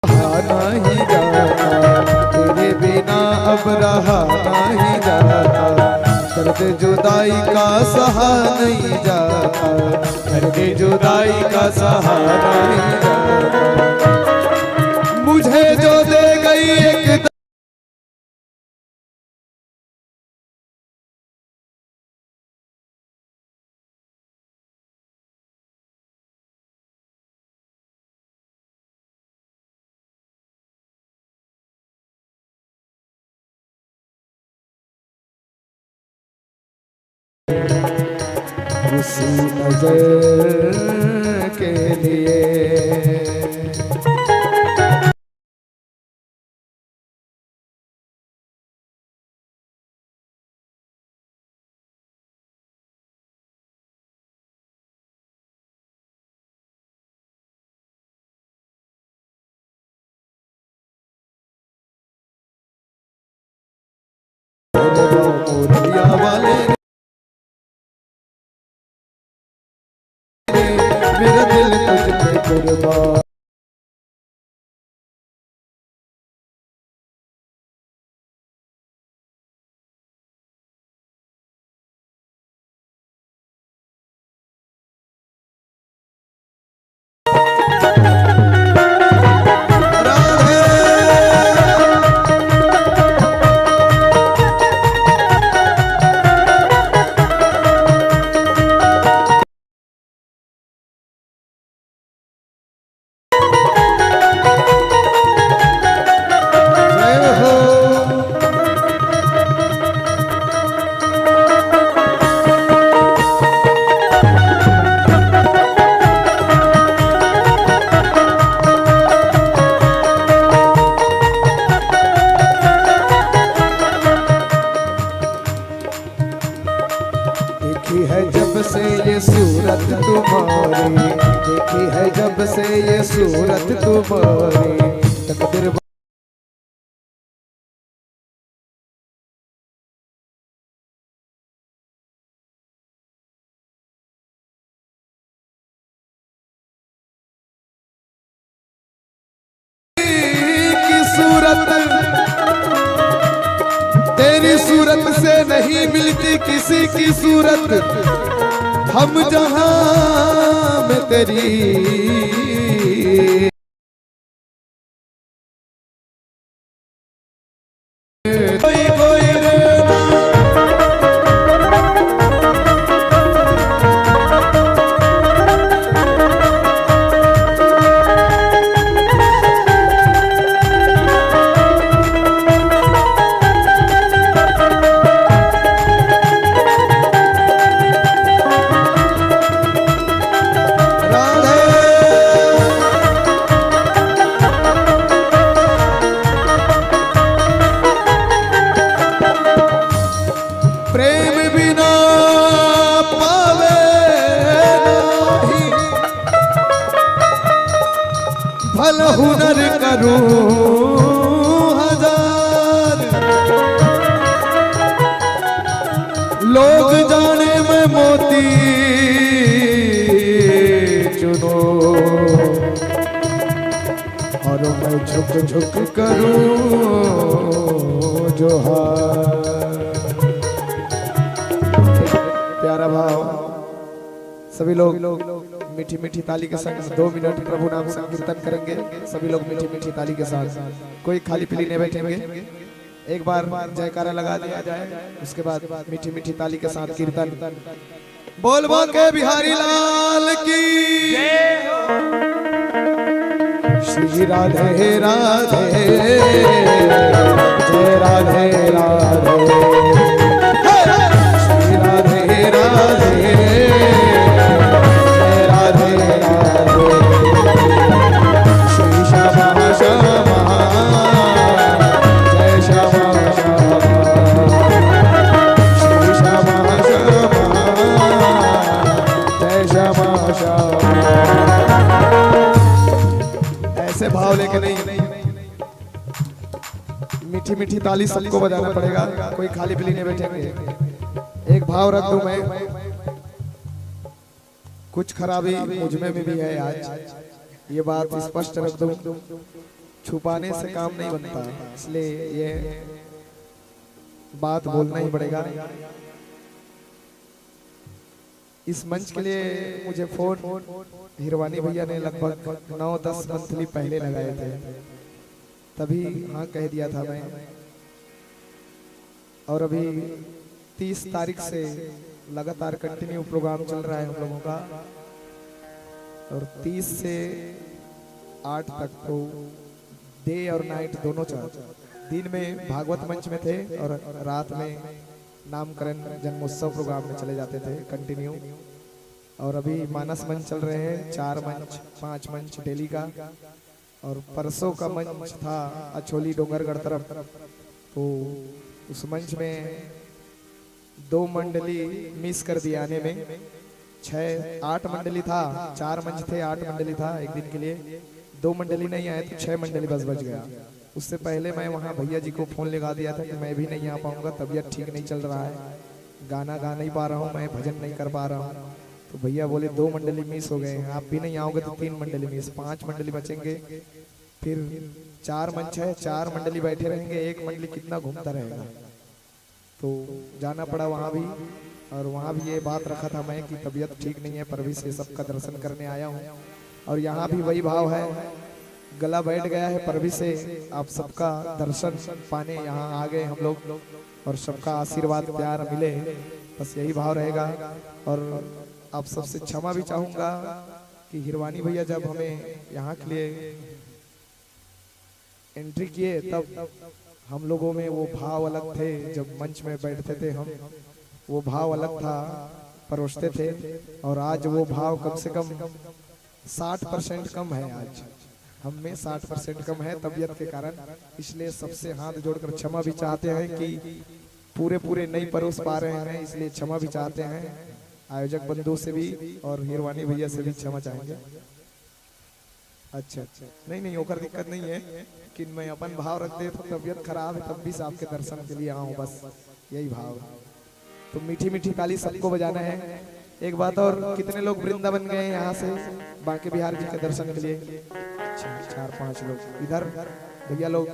रहा नहीं जाता, तेरे बिना अब रहा नहीं जाता, दर्द जुदाई का सहा नहीं जाता, दर्द जुदाई का सहा नहीं जाता। मुझे जो दे गई एक उसी नजर के लिए। मेरा दिल तुझ पे कुर्बान। देखी है जब से ये सूरत तुम्हारी, देखी है जब से ये सूरत तुम्हारी, तकदीर की सूरत, तेरी सूरत से नहीं मिलती किसी की सूरत। हम जहां में तेरी कोई कोई रे। राधे। प्रेम बिना पावे नाही, भल हुनर करूं हजार। लोग जाने मैं मोती चुनो, और मैं झुक झुक करूं जोहार। प्यारा भाव, सभी लोग मीठी मीठी ताली के संग दो मिनट प्रभु नाम संकीर्तन करेंगे। सभी लोग मीठी मीठी ताली के साथ, कोई खाली पीली नहीं बैठेंगे। एक बार जयकारा लगा दिया जाए, उसके बाद मीठी मीठी ताली के साथ कीर्तन। बोल बांके बिहारी लाल की। श्री राधे राधे, जय राधे राधे। श्री राधे राधे, जय राधे राधे। श्री श्यामा श्यामा, जय श्यामा श्यामा। श्री श्यामा श्यामा, जय श्यामा श्यामा। ऐसे भाव लेके नहीं, मीठी मीठी ताली सबको बजाना पड़ेगा, कोई खाली पीली नहीं बैठेंगे। एक भाव रख दूं मैं, कुछ खराबी मुझ में भी है आज, ये बात स्पष्ट रख दूं, छुपाने से काम नहीं बनता, इसलिए ये बात बोलना ही पड़ेगा। इस मंच के लिए मुझे फोन हिरवानी भैया ने लगभग नौ दस मंथली पहले लगाए थे, तभी हाँ कह दिया था मैं। और अभी तीस तारीख से लगातार कंटिन्यू प्रोग्राम चल रहा है हम लोगों का, और तीस से आठ तक तो डे और नाइट दोनों चल, दिन में भागवत मंच में थे और रात में नामकरण जन्मोत्सव प्रोग्राम में चले जाते थे कंटिन्यू। और अभी मानस मंच चल रहे हैं, चार मंच, पांच मंच डेली का। और परसों का मंच था अछोली डोंगरगढ़ तरफ, तो उस मंच में दो मंडली मिस कर दी आने में। छः आठ मंडली था, चार मंच थे, आठ मंडली था एक दिन के लिए, दो मंडली नहीं आए तो छः मंडली बस बच गया। उससे पहले मैं वहाँ भैया जी को फ़ोन लगा दिया था कि मैं भी नहीं आ पाऊँगा, तबीयत ठीक नहीं चल रहा है, गाना गा नहीं पा रहा हूँ मैं, भजन नहीं कर पा रहा हूँ। तो भैया बोले दो मंडली मिस हो गए हैं, आप भी नहीं आओगे तो तीन मंडली मिस, पांच मंडली बचेंगे। फिर चार मंच है, चार मंडली बैठे रहेंगे, एक मंडली कितना घूमता रहेगा। तो जाना पड़ा वहाँ भी, और वहाँ भी ये बात रखा था मैं कि तबीयत ठीक नहीं है, पर भी से सबका दर्शन करने आया हूँ। और यहाँ भी वही भाव है, गला बैठ गया है, पर भी से आप सबका दर्शन पाने यहाँ आ गए हम लोग, और सबका आशीर्वाद प्यार मिले, बस यही भाव रहेगा। और आप सबसे क्षमा भी चाहूँगा कि हिरवानी भैया जब हमें यहाँ के लिए एंट्री किए, तब हम लोगों में वो भाव अलग थे, जब मंच में बैठते थे हम, वो भाव अलग था, परोसते थे। और आज वो भाव कम से कम साठ परसेंट कम है, आज हम में साठ परसेंट कम है तबीयत के कारण। इसलिए सबसे हाथ जोड़कर क्षमा भी चाहते हैं कि पूरे पूरे नहीं परोस पा रहे हैं, इसलिए क्षमा भी चाहते हैं आयोजक बंधु से भी और हीरवानी भैया से भी क्षमा चाहेंगे। अच्छा, अच्छा, नहीं, नहीं, ओकर दिक्कत नहीं है कि मैं अपन भाव रख दे, तो तबीयत खराब है, तब भी आपके दर्शन के लिए आऊँ, बस यही भाव है। तो मीठी मीठी ताली सबको बजाना है। एक बात और, कितने लोग वृंदावन गए हैं यहाँ से बांके बिहारी जी के दर्शन के लिए? अच्छा, चार पांच लोग इधर, भैया लोग।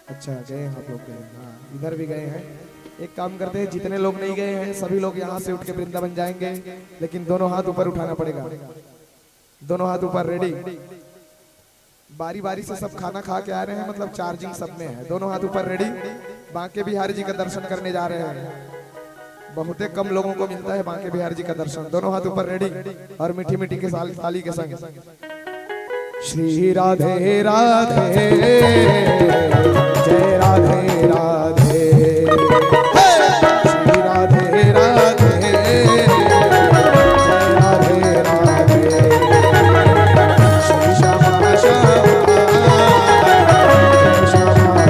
अच्छा, गए हैं आप लोग, गए हैं। हाँ, इधर भी गए हैं। एक काम करते हैं, जितने लोग नहीं गए हैं, सभी लोग यहाँ से उठ के वृंदावन जाएंगे, लेकिन दोनों हाथ ऊपर उठाना पड़ेगा। दोनों हाथ ऊपर, रेडी। बारी बारी से सब खाना खा के आ रहे हैं, मतलब चार्जिंग सब में है। दोनों हाथ ऊपर, रेडी। बांके बिहारी जी का दर्शन करने जा रहे हैं। बहुते कम लोगों को मिलता है बांके बिहारी जी का दर्शन। दोनों हाथ ऊपर, रेडी। और मीठी मीठी के साथ ताली के संग श्री राधे राधे, जय राधे राधे, श्री राधे राधे, जय राधे राधे, श्री श्यामा श्यामा, श्यामा श्यामा, श्री श्यामा श्यामा,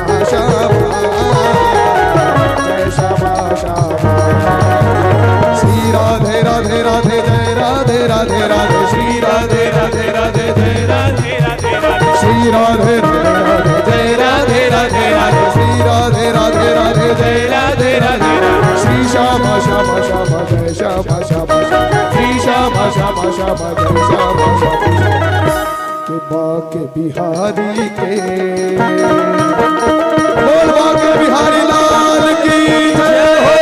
जय श्यामा श्यामा। श्री राधे राधे राधे, जय राधे राधे राधे, श्री राधे राधे राधे, जय राधे राधे राधे, श्री राधे राधे राधे, जय राधे राधे राधे, श्री राधे राधे राधे, जय राधे राधे राधे, श्री श्यामा श्यामा श्यामा, जय श्यामा श्यामा श्यामा, श्री श्यामा श्यामा श्यामा, जय श्यामा श्यामा श्यामा। के बांके बिहारी के, बोल बांके बिहारी लाल की जय हो।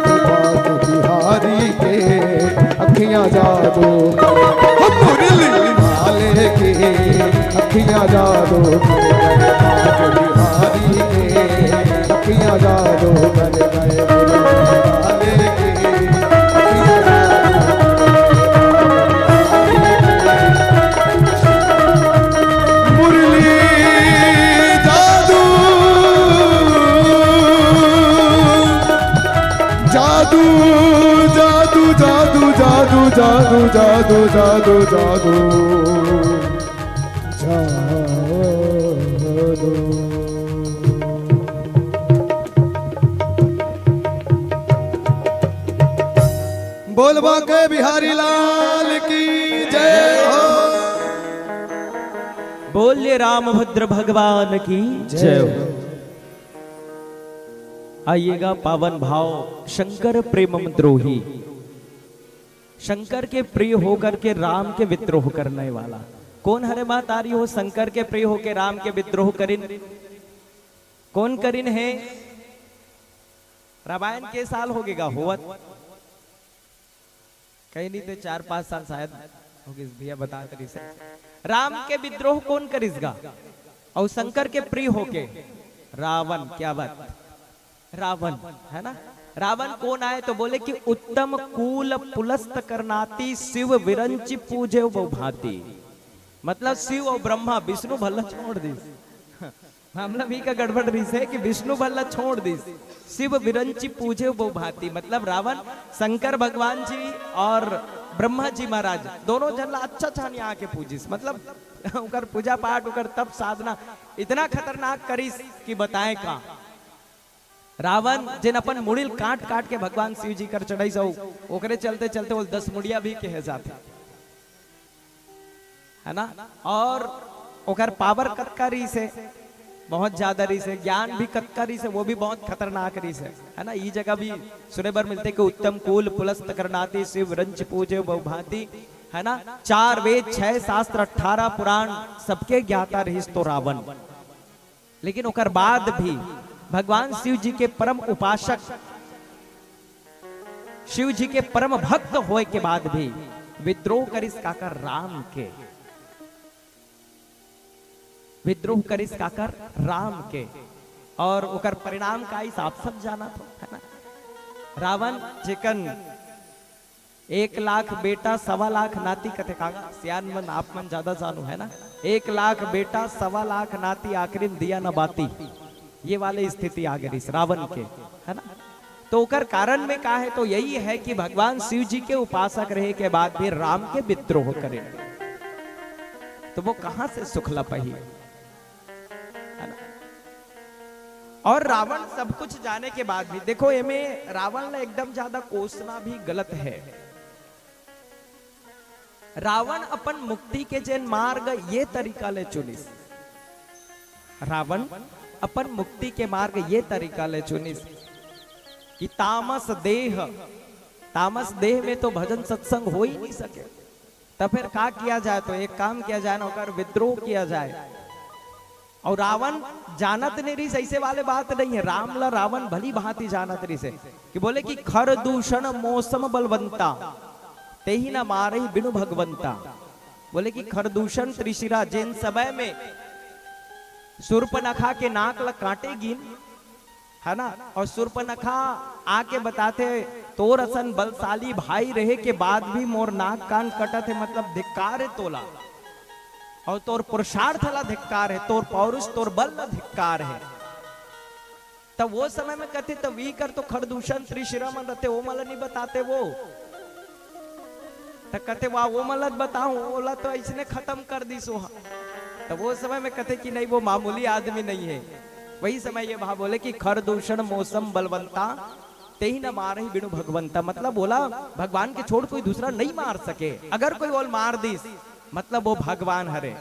के बांके बिहारी के अखियां जादू करे, हो मुरली वाले की अखियां जादू करे, बांके बिहारी के अखियां जादू करे, मुरली वाले की अखियां जादू मुरली जादू, जादू, जादू, जादू, जादू, जादू, जादू, जादू, जादू। बोल बांके बिहारी लाल की जय हो। बोलिए रामभद्र भगवान की जय हो। आइएगा पावन भाव शंकर प्रेम द्रोही, शंकर के प्रिय होकर के राम के विद्रोह करने वाला। कौन हरे मातारी हो शंकर के प्रिय होके राम के विद्रोह करिन? कौन करिन है? रामायण के साल होगेगा होवत, कहीं नहीं तो चार पांच साल शायद होगे, भैया बतात रहिसे। राम के विद्रोह कौन करिस गा? और शंकर के प्रिय होके रावण, क्या बात, रावण, है ना? रावण कौन आय तो बोले कि उत्तम कुल पुलस्त करनाती, शिव विरंची पूजे बहुभांति। मतलब शिव और ब्रह्मा, विष्णु भल्ला छोड़ दिस। मामला भी का गड़बड़ रहिसे कि विष्णु भल्ला छोड़ दिस, शिव विरंची पूजे बहुभांति। मतलब रावण शंकर भगवान जी और ब्रह्मा जी महाराज दोनों झन ला अच्छा छानी आके पूजिस। मतलब ओकर पूजा पाठ, ओकर तप साधना इतना खतरनाक करिस कि बताएं का। रावण जेन अपन मुड़ी ल काट काट के भगवान शिव जी कर चढ़ाइस, ओकरे चलते चलते वो दस मुड़िया भी कहे जाथे, है ना? और ओकर पावर कतका रहिसे, बहुत ज्यादा रहिसे, ज्ञान भी कतका रहिसे, वो भी बहुत खतरनाक रहिसे, है ना? ई जगह भी सुने बर मिलथे कि उत्तम कुल पुलस्त करनाती, शिव विरंची पूजे बहुभांति, है ना? चार वेद, छह शास्त्र, अठारह पुराण, सबके ज्ञाता रहिस तो रावण। लेकिन ओकर बाद भी भगवान शिव जी के परम उपासक, शिव जी के परम भक्त होए के बाद भी विद्रोह करिस काकर? राम के। विद्रोह करिस काकर? राम के। और ओकर परिणाम का आइस, आप सब जानत हो, है ना? रावण जेकन एक लाख बेटा सवा लाख नाती कथे काका, सियान मन आप मन ज्यादा जानू, है ना? एक लाख बेटा सवा लाख नाती, आखिरी में दिया न बाती, ये वाले स्थिति आ गई इस रावण के, है ना? तो ओकर कारण में का है, तो यही है कि भगवान शिव जी के उपासक रहे के बाद भी राम के विद्रोह करे, तो वो कहां से सुख ला पाही? और रावण सब कुछ जाने के बाद भी, देखो, एमे रावण ला एकदम ज्यादा कोसना भी गलत है। रावण अपन मुक्ति के जेन मार्ग ये तरीका ले चुनिस, रावण अपन मुक्ति के मार्ग ये तरीका ले चुनिस कि तामस देह, तामस देह में तो भजन सत्संग हो ही नहीं सके। तब फिर का किया जाए? तो एक काम किया जाए ना, ओकर विद्रोह किया जाए। और रावण जानत नहीं रहिस, ऐसे वाले बात नहीं है। राम ला रावण भली भांति जानत रहिस है कि बोले कि खर दूषण मौसम बलवंता, तेहि न मारहि बिनु भगवंता। बोले कि खरदूषण त्रिशिरा जेन समय में सूर्पनखा के नाक ला काटे गिन, है ना, और सूर्पनखा आके बताथे, तोर असन बलशाली भाई रहे के बाद भी मोर नाक कान कटत है, मतलब धिक्कार है तोला, और तोर पुरुषार्थ ला धिक्कार है, तोर पौरुष, तोर बल ला धिक्कार है। तब वो समय में कथे, तब वी कर तो खरदूषण त्रिशिरा मन रहते, वो मला नहीं बताते वो। त कथे, "वाह, वो मलत बताऊं, ओला तो ऐसने खत्म कर दी सोहा।" त वो समय में कथे कि नहीं, वो मामूली आदमी नहीं है। वही समय ये भाव बोले कि "खर दूषण मौसम बलवंता, तेहि न मारहि बिनु भगवंता।" मतलब, ओला भगवान के छोड़ कोई दूसरा नहीं मार सके। अगर कोई ओल मार दिस, मतलब, वो भगवान हरे।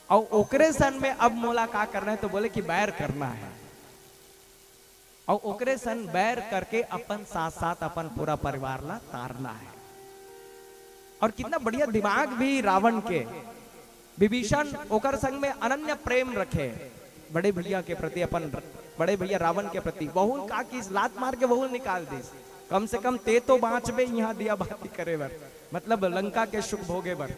और ओकरे सन में अब मोला का करना है? तो बोले कि बैर करना है। और ओकरे सन बैर करके अपन साथ साथ अपन पूरा परिवार ला तारना है। और कितना बढ़िया दिमाग भी रावण के। विभीषण ओकर संग में अनन्य प्रेम रखे बड़े भैया के प्रति, अपन बड़े भैया रावण के प्रति। वहू का किस, लात मार के वहू निकाल दिस। कम से कम ते तो बांचबे यहाँ दिया बाती करे बर, मतलब लंका के सुख भोगे बर।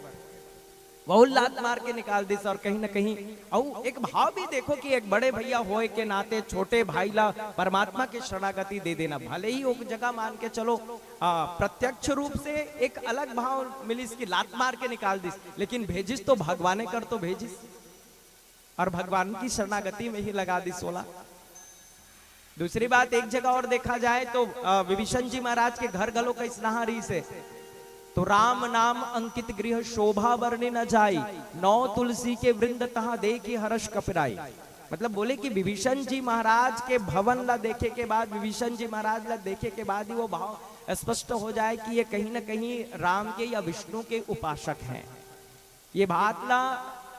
वहू लात मार के निकाल दिस। और कहीं ना कहीं, और एक भाव भी देखो कि एक बड़े भैया होए के नाते छोटे भाई ला परमात्मा के शरणागति दे देना, भले ही एक जगह मान के चलो, आ, प्रत्यक्ष रूप से एक अलग भाव मिलिस कि लात मार के निकाल दिस, लेकिन भेजिस तो भगवाने कर तो भेजिस, और भगवान की शरणागति में ही लगा दिस ओला। दूसरी बात, एक जगह और देखा जाए तो, अ, विभीषण जी महाराज के घर घलो कइसनहा रहिस हे, तो "राम नाम अंकित गृह शोभा बरनि न जाई, नौ तुलसी के वृंद तहाँ देखि हरष कपिराई।" मतलब बोले कि विभीषण जी महाराज के भवन ला देखे के बाद, विभीषण जी महाराज ला देखे के बाद ही वो भाव स्पष्ट हो जाए कि ये कहीं ना कहीं राम के या विष्णु के उपासक हैं। ये बात ला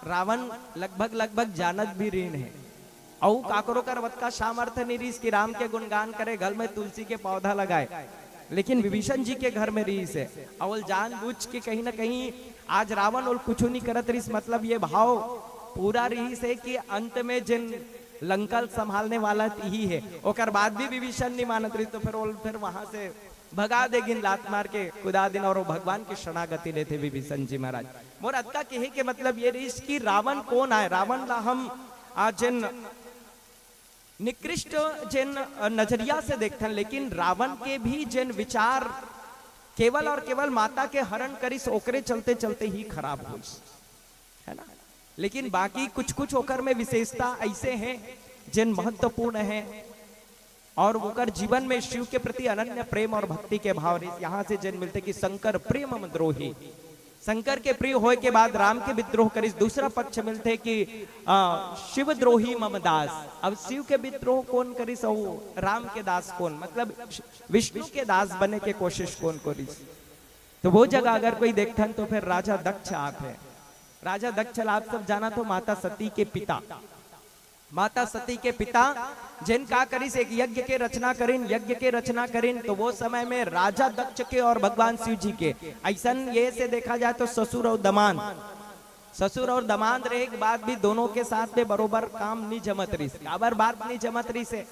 रावण लगभग, लगभग जानत भी रहिन हे। अउ काकरो कर ओतका सामर्थ्य नहीं रहिस कि राम के गुणगान करे, घर में तुलसी के पौधा लगाए, लेकिन विभीषण जी के घर में रहिस हे। अउ ओल जानबूझ के कहीं ना कहीं आज रावण ओल कुछु नहीं करत रहिस, मतलब ये भाव पूरा रहिस हे कि अंत में जिन लंका ल संभालने वाला तिही हे, ओकर बाद भी विभीषण नहीं मानत रहिस, तो फिर ओल फिर वहां से भगा दे गिन, लात मार के कुदा दिन, और वो भगवान के शरणागति लेथे विभीषण जी महाराज। मोर अतका कहे के मतलब ये रहिस कि रावण कोन आय, रावण ला हम आज जिन निकृष्ट जिन, अ, नजरिया से देखथन, लेकिन रावण के भी जिन विचार केवल और केवल माता के हरण करिस, ओकरे चलते चलते ही खराब होइस, है ना। लेकिन बाकी कुछ कुछ ओकर में विशेषता ऐसे हैं जिन महत्वपूर्ण हैं, और ओकर जीवन में शिव के प्रति अनन्य प्रेम और भक्ति के भाव रहिस। यहाँ से जिन मिलथे कि शंकर प्रिय मम द्रोही, शंकर के प्रिय होए के बाद राम के विद्रोह करिस। दूसरा पक्ष मिलथे कि, आ, शिव द्रोही मम दास। अब शिव के विद्रोह कोन करिस अउ राम के दास कोन, मतलब विष्णु के दास बने के कोशिश कोन करिस। तो वो जगह अगर कोई देखथन तो फिर राजा दक्ष आथे। राजा दक्ष ला आप सब जानत हो, माता सती के पिता, माता सती के पिता जेन का करिस, एक यज्ञ के रचना करिन, यज्ञ के रचना करिन, तो वो समय में राजा दक्ष के और भगवान शिव जी के ऐसन ये से देखा जाए तो ससुर और दमांद, ससुर और दमांद रहे के बाद भी दोनों के साथ में बरोबर काम नहीं जमत रहिस। काबर बात नहीं जमत रहिस हे?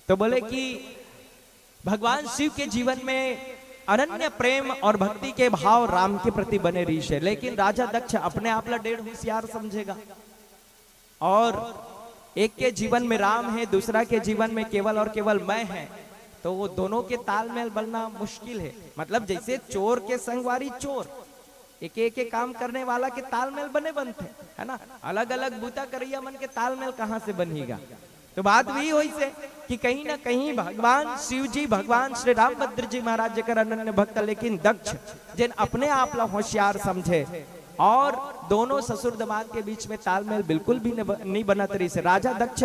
तो बोले कि भगवान शिव के जीवन में अनन्य प्रेम और भक्ति के भाव राम के प्रति बने रहिस हे, लेकिन राजा दक्ष अपने आप ला डेढ़ होशियार समझेगा। और एक के जीवन में राम है, दूसरा के जीवन में केवल और केवल मैं है, तो वो दोनों के तालमेल बनना मुश्किल है। मतलब जैसे चोर के संगवारी चोर, एक एक काम करने वाला के तालमेल बने बनथे, है ना। अलग अलग बूता करैया मन के तालमेल कहाँ से बनहीगा? तो बात वही होइस हे कि कहीं ना कहीं भगवान शिव जी, भगवान श्री रामभद्र जी महाराज जेकर अनन्य भक्त, लेकिन दक्ष, जेन अपने आप ला होशियार समझे, और दोनों ससुर दमाद के बीच में तालमेल बिल्कुल भी नब-, नहीं बनत रहिस हे। राजा दक्ष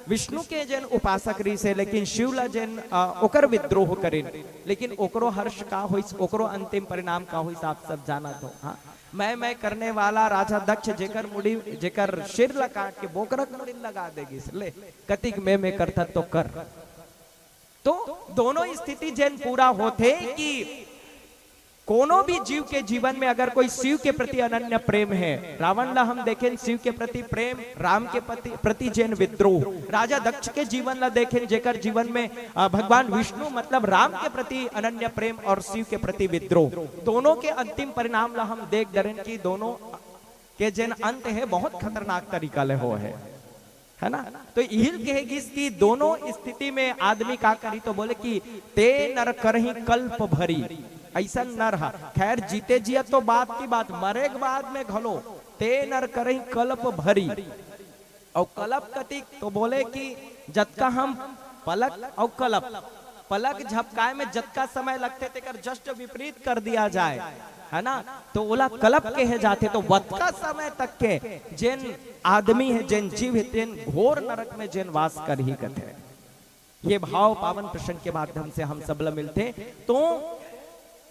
विष्णु के जेन उपासक रहिस हे, लेकिन शिव ला जेन, अ, ओकर विद्रोह करिन, लेकिन ओकरो हर्ष का होइस, ओकरो अंतिम परिणाम का होइस, आप सब जानत हो। हाँ, मैं मैं करने वाला राजा दक्ष, जेकर मुड़ी, जेकर सिर ला काट के बोकरा के मुड़ी लगा दे गिस। ले, कतिक मैं मैं करथस तो कर। तो दोनों स्थिति जेन पूरा होथे कि कोनो भी जीव के जीवन में अगर कोई शिव के प्रति अनन्य प्रेम हे, रावण ला हम देखेन शिव के प्रति प्रेम, राम के प्रति, प्रति जेन विद्रोह, राजा दक्ष के जीवन ला देखेन जेकर जीवन में, अ, भगवान विष्णु मतलब राम के प्रति अनन्य प्रेम और शिव के प्रति विद्रोह, दोनों के अंतिम परिणाम ला हम देख डरेन कि दोनों के जेन अंत हे बहुत खतरनाक तरीका ले होय हे। है ना? तो इही ल कहे गिस कि दोनों स्थिति में आदमी का करी, तो बोले कि ते नर करही कल्प भरी। अइसन नर ह, खैर, जीते जियत तो बात की बात, मरे के बाद में घलो ते नर करही कल्प भरी। अउ कल्प कतिक, तो बोले कि जतका हम पलक अउ कल्प, पलक झपकाए में जतका समय लगथे, तेकर just विपरीत कर दिया जाए, है ना? तो ओला कल्प कहे जाथे। तो वतका समय तक के जेन आदमी हे, जेन जीव हे, तेन घोर नरक में जेन वास करही कथे। ये भाव पावन प्रसंग के माध्यम से हम सब ल मिलथे। तो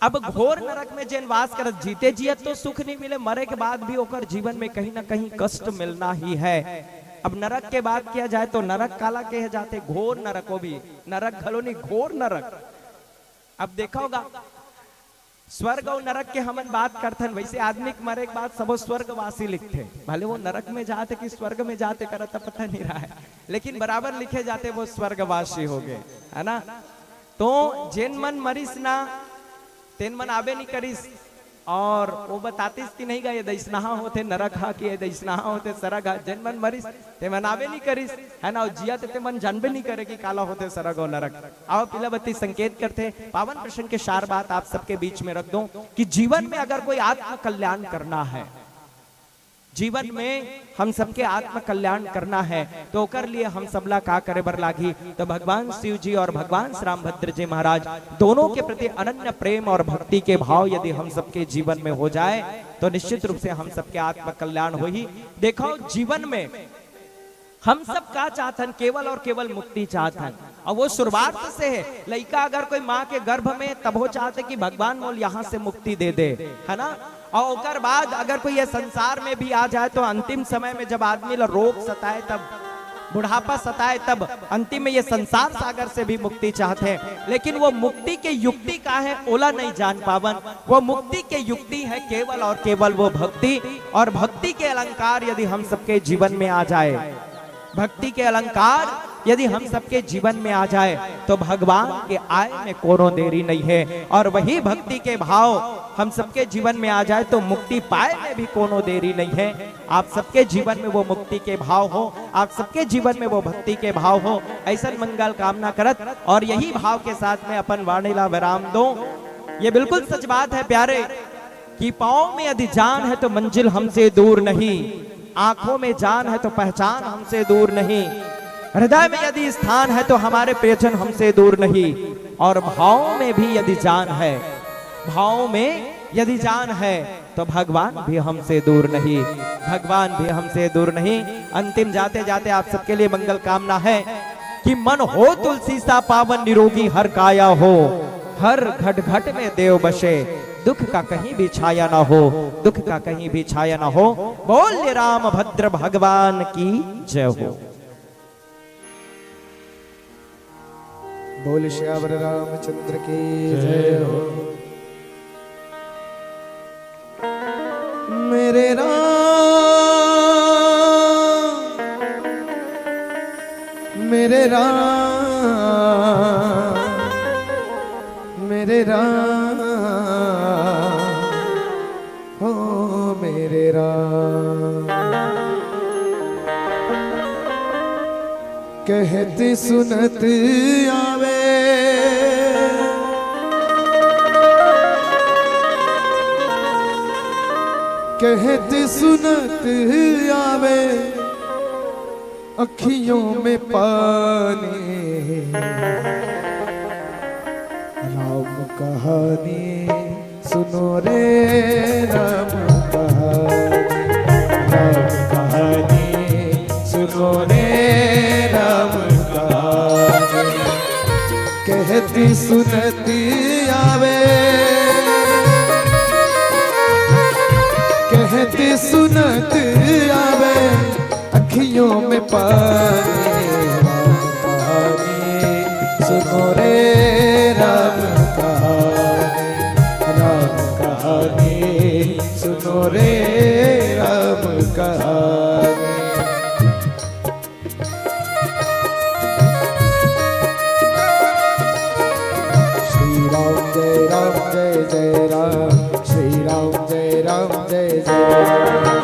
अब घोर नरक में जेन वास करत, जीते जियत तो सुख नहीं मिले, मरे के बाद भी ओकर जीवन में कहीं ना कहीं कष्ट मिलना ही है। अब नरक के बात किया जाए तो नरक काला कहे जाथे? घोर नरक, वो भी नरक घलो नहीं, घोर नरक। अब देखा होगा, स्वर्ग अउ नरक के हमन बात करथन, वैसे आदमी के मरे के बाद सबो स्वर्गवासी लिखथे, भले वो नरक में जाथे कि स्वर्ग में जाथे, करत पता नहीं रहा है, लेकिन बराबर लिखे जाथे वो स्वर्गवासी हो गए, है ना? तो जेन मन मरिस ना, तेन मन आबे नहीं करिस, और वो बतातिस कि नहीं गा, ये दइसनहा होथे नरक हा, कि ये दइसनहा होथे सरग हा। जेन मन मरिस, ते मन आबे नहीं करिस, है ना? अउ जियत हे ते मन जानबे नहीं करे कि काला होथे सरग अउ नरक। आओ, पीला बत्ती संकेत करथे, पावन प्रसंग के सार बात आप सबके बीच में रख दूं कि जीवन में अगर कोई आत्म कल्याण करना है, जीवन में हम सबके आत्म कल्याण करना है, तो ओकर लिए हम सबला का करे बर लागही? तो भगवान शिव जी और भगवान श्री रामभद्र जी महाराज दोनों के प्रति अनन्य प्रेम और भक्ति के भाव यदि हम सबके जीवन में हो जाए, तो निश्चित रूप से हम सबके आत्म कल्याण होही। देखो, जीवन में हम सब का चाहथन? केवल और केवल मुक्ति चाहथन। और वो शुरुआत से है, लइका अगर कोई माँ के गर्भ में, तब वो चाहथे कि भगवान मोल यहाँ से मुक्ति दे दे, है ना? और ओकर बाद अगर कोई ये संसार में भी आ जाए, तो अंतिम समय में जब आदमी ला रोग सताए, तब बुढ़ापा सताए, तब अंतिम में ये संसार सागर से भी मुक्ति चाहथे। लेकिन वो मुक्ति के युक्ति का है, ओला नहीं जान पावन। वो मुक्ति के युक्ति है केवल और केवल वो भक्ति। और भक्ति के अलंकार यदि हम सबके जीवन में आ जाए, भक्ति के अलंकार यदि हम सबके जीवन में आ जाए, तो भगवान के आए में कोनो देरी नहीं है। और वही भक्ति के भाव हम सबके जीवन में आ जाए, तो मुक्ति पाए में भी कोनो देरी नहीं है। आप सबके जीवन में वो मुक्ति के भाव हो, आप सबके जीवन में वो भक्ति के भाव हो, ऐसन मंगल कामना करत और यही भाव के साथ में अपन वाणी ला विराम दो। ये बिल्कुल सच बात है प्यारे, कि पाँव में यदि जान है तो मंजिल हमसे दूर नहीं, आंखों में जान है तो पहचान हमसे दूर नहीं, हृदय में यदि स्थान है तो हमारे प्रियजन हमसे दूर नहीं, और भाव में भी यदि जान है, भाव में यदि जान है, तो भगवान भी हमसे दूर नहीं, भगवान भी हमसे दूर नहीं। अंतिम जाते जाते आप सबके लिए मंगल कामना है कि मन हो तुलसी सा पावन निरोगी हर काया हो, हर घट घट में देव बसे, दुख का कहीं भी छाया ना हो, दुख का कहीं भी छाया ना हो। बोल राम भद्र भगवान की जय हो। बोल सियावर रामचंद्र की जय हो। मेरे राम, मेरे राम, मेरे राम, हो मेरे राम। कहत सुनत आवे, कहत सुनत आवे, अखियों में पानी। राम कहानी सुनो रे, राम कहानी। राम कहानी सुनो रे, राम कहानी। कहती सुनती आवे, कहती सुनती आवे, अखियों में पानी। राम कहानी सुनो रे, राम कहानी, राम कहानी सुनो रे, राम कहानी। श्री राम जय राम जय जय राम, श्री राम जय राम जय जय राम।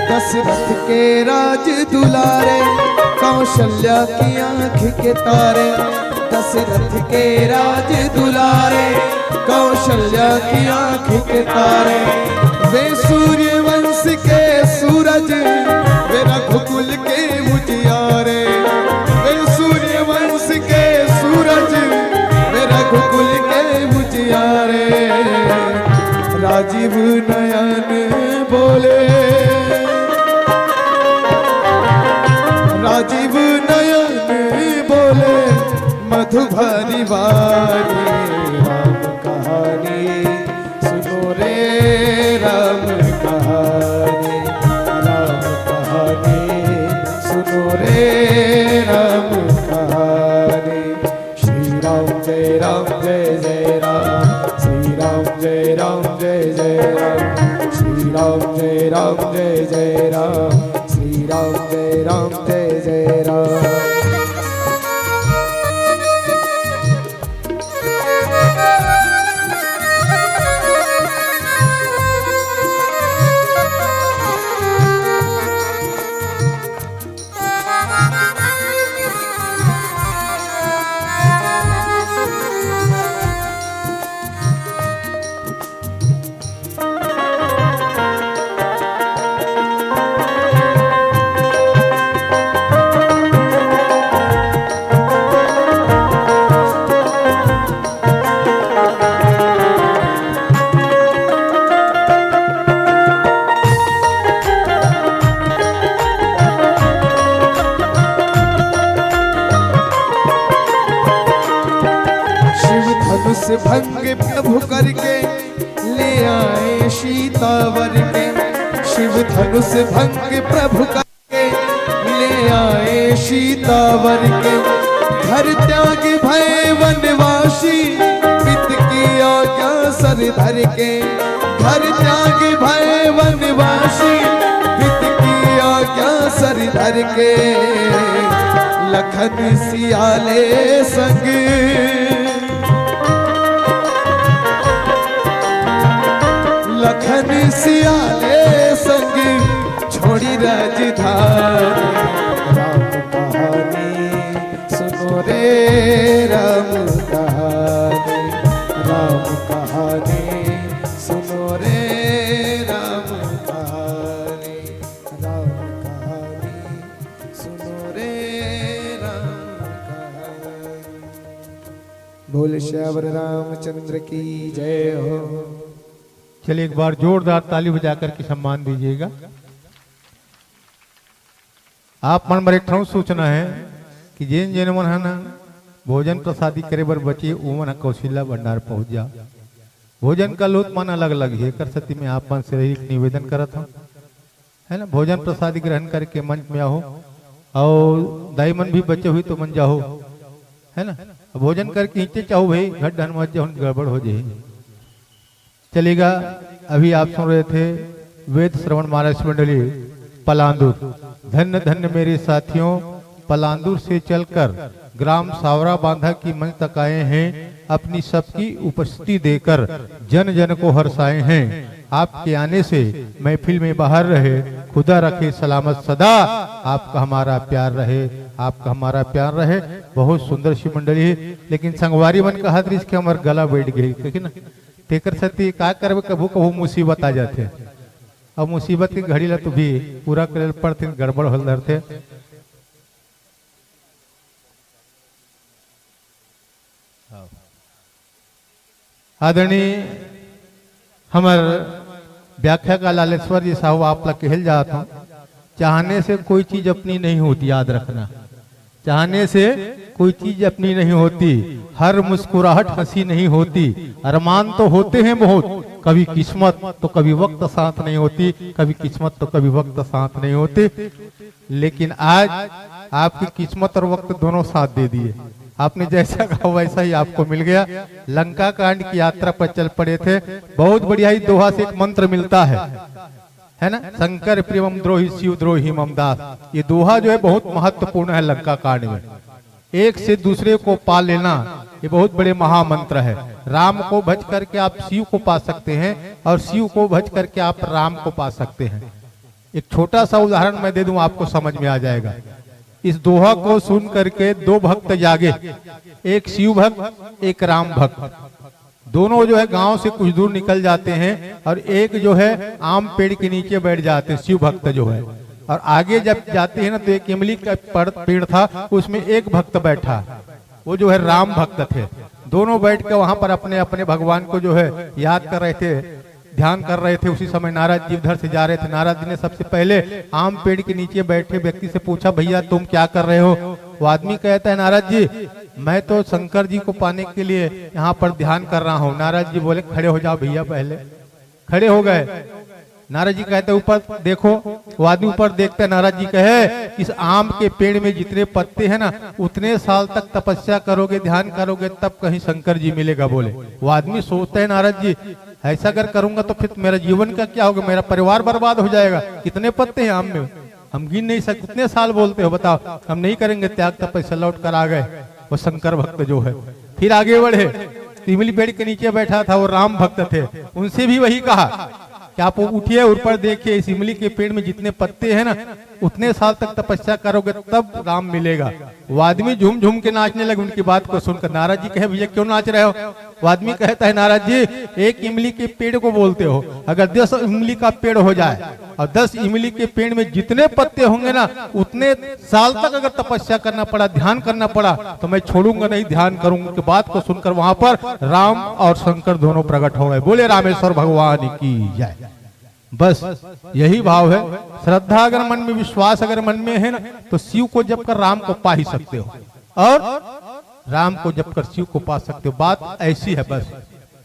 दशरथ के राज दुलारे, कौशल्या की आंख के तारे। दशरथ के राज दुलारे, कौशल्या की आंख के तारे। वे सूर्यवंश के सूरज, वे रघुकुल के उजियारे। वे सूर्यवंश के सूरज, वे रघुकुल के उजियारे। राजीव नयन बोले, राजीव नयन बोले, मधुबरी वाली। राम कहानी सुनो रे, राम कहानी, राम कहानी सुनो रे, राम कहानी। श्री राम जय राम जय जय राम, श्री राम जय राम जय जय राम, श्री राम जय राम जय जय राम, श्री राम जय राम जय जय राम। शिव धनुष भंग प्रभु करके ले आए सीता वर के। शिव धनुष भंग प्रभु करके ले आए सीता वर के। घर त्याग भय वनवासी, पित की आज्ञा सर धर के। घर त्याग भय वनवासी, पित की आज्ञा सर धर के। लखन सियाले संग, लखन सियाले संग, छोड़ी राजधानी। राम कहानी सुनो रे, राम कहानी, राम कहानी सुनो रे, राम कहानी, राम कहानी सुनो रे, राम कहानी। बोल सियावर रामचंद्र की जय हो। चलिए, एक बार जोरदार ताली बजा करके सम्मान दीजिएगा। आप मन बर एक ठन सूचना है कि जेन जेन मन ह ना भोजन प्रसादी करे बर बचे, उमन ह कौशिल्या भंडार पहुंच जा। भोजन का लोत मन अलग अलग है, एकर सेती मैं आप मन से यही निवेदन करत हूँ, है ना, भोजन प्रसादी ग्रहण करके मंच में आहो, और दाई मन भी बचे हुई तो मन जाहो, है ना। भोजन करके हिंचे चाहो भाई, घर डहन मत जाहो, गड़बड़ हो जाए। चलेगा, अभी आप सुन रहे थे वेद श्रवण महाराज मंडली पलांदुर। धन्य धन्य मेरे साथियों, पलांदुर से चलकर ग्राम सावरा बांधा की मंच तक आए हैं। अपनी सबकी उपस्थिति देकर जन जन को हर्षाए हैं। आपके आने से महफिल में बाहर रहे, खुदा रखे सलामत सदा। आपका हमारा प्यार रहे, आपका हमारा प्यार रहे। बहुत सुंदर शिव मंडली है। लेकिन संगवारी मन कहत रहिस कि हमर गला बैठ गई, ठीक है ना? तेकर सेती का करबे, कभू कभू मुसीबत आ जाथे। अब मुसीबत की घड़ी ला तो भी पूरा करे ल पड़थे, गड़बड़ होल धरथे। आदरणीय हमर व्याख्याकार लालेश्वर जी साहू, आप ला कहल जात हूँ, चाहने से कोई चीज अपनी नहीं होती, याद रखना। चाहने से कोई चीज अपनी नहीं होती, हर मुस्कुराहट हंसी नहीं होती। अरमान तो होते हैं बहुत, कभी किस्मत तो कभी वक्त साथ नहीं होती, कभी किस्मत तो कभी वक्त साथ नहीं होती। लेकिन आज आपकी किस्मत और वक्त दोनों साथ दे दिए। आपने जैसा कहा वैसा ही आपको मिल गया। लंका कांड की यात्रा पर चल पड़े थे। बहुत बढ़िया, इस दोहा से एक मंत्र मिलता है, है ना? शंकर प्रियम द्रोही शिव द्रोही मम दास। ये दोहा जो है बहुत महत्वपूर्ण है लंका कांड में। एक से दूसरे को पा लेना, ये बहुत बड़े महामंत्र है। राम को भज करके आप शिव को पा सकते हैं और शिव को भज करके आप राम को पा सकते हैं। एक छोटा सा उदाहरण मैं दे दूं, आपको समझ में आ जाएगा। इस दोहा को सुन करके दो भक्त जागे, एक शिव भक्त, एक राम भक्त। दोनों जो है गांव से कुछ दूर निकल जाते हैं और एक जो है आम पेड़ के नीचे बैठ जाते हैं, शिव भक्त जो है। और आगे जब जाते हैं ना, तो एक इमली का पड़-, पेड़ था, उसमें एक भक्त बैठा, वो जो है राम भक्त थे। दोनों बैठ के वहां पर अपने अपने भगवान को जो है याद कर रहे थे, ध्यान कर रहे थे। उसी समय नारद जी उधर से जा रहे थे। नारद जी ने सबसे पहले आम पेड़ के नीचे बैठे व्यक्ति से पूछा, "भैया, तुम क्या कर रहे हो?" वो आदमी कहता है, "नारद जी, मैं तो शंकर जी को पाने के लिए यहाँ पर ध्यान कर रहा हूँ।" नारद जी बोले, "खड़े हो जाओ भैया।" पहले खड़े हो गए। नारद जी कहते, "ऊपर देखो।" वो आदमी ऊपर देखता है, नारद जी कहे, "इस आम के पेड़ में जितने पत्ते हैं ना, उतने साल तक तपस्या करोगे, ध्यान करोगे, तब कहीं शंकर जी मिलेगा।" बोले। वो आदमी सोचता है, "नारद जी, ऐसा अगर करूंगा तो फिर मेरा जीवन का क्या होगा? मेरा परिवार बर्बाद हो जाएगा। कितने पत्ते हैं आम में, हम गिन नहीं सकते। कितने साल बोलते हो, बताओ, हम नहीं करेंगे त्याग तपस्या।" लौट कर आ गए वो शंकर भक्त जो है। फिर आगे बढ़े, तो इमली पेड़ के नीचे बैठा था, वो राम भक्त थे, उनसे भी वही कहा कि आप उठिए, ऊपर देखिए, इस इमली के पेड़ में जितने पत्ते हैं ना, उतने साल तक तपस्या करोगे तब राम मिलेगा। वो आदमी झूम झूम के नाचने लगे उनकी बात को सुनकर। नारद जी कहे, "भैया, क्यों नाच रहे हो?" वो आदमी कहता है, "नारद जी, एक इमली के पेड़ को बोलते हो, अगर दस इमली का पेड़ हो जाए और दस इमली के पेड़ में जितने पत्ते होंगे ना, उतने साल तक अगर तपस्या करना पड़ा, ध्यान करना पड़ा, तो मैं छोड़ूंगा नहीं, ध्यान करूंगा।" उनकी बात को सुनकर वहां पर राम और शंकर दोनों प्रकट हो गए। बोले रामेश्वर भगवान की जय। बस यही भाव है। श्रद्धा अगर मन में, विश्वास अगर मन में है ना, तो शिव को जप कर राम को पा ही सकते हो, और राम को जप कर शिव को पा सकते हो। बात ऐसी है बस।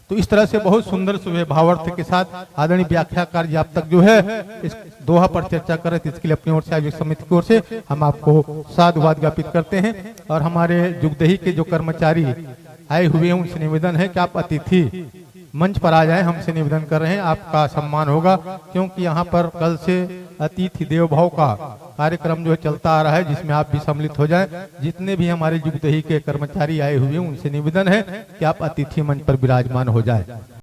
तो इस तरह से बहुत सुंदर सुबह भावार्थ के साथ आदरणीय व्याख्याकार जी आप तक जो है इस दोहा पर चर्चा कर रहे थे, इसके लिए अपनी ओर से आयोजक समिति की ओर से हम आपको साधुवाद ज्ञापित करते हैं। और हमारे जुगदही के जो कर्मचारी आए हुए हैं, उनसे निवेदन है कि आप अतिथि मंच पर आ जाएं, हमसे निवेदन कर रहे हैं, आपका सम्मान होगा, क्योंकि यहाँ पर कल से अतिथि देव भव का कार्यक्रम जो है चलता आ रहा है, जिसमें आप भी सम्मिलित हो जाएं। जितने भी हमारे जुगदही के कर्मचारी आए हुए हैं, उनसे निवेदन है कि आप अतिथि मंच पर विराजमान हो जाएं।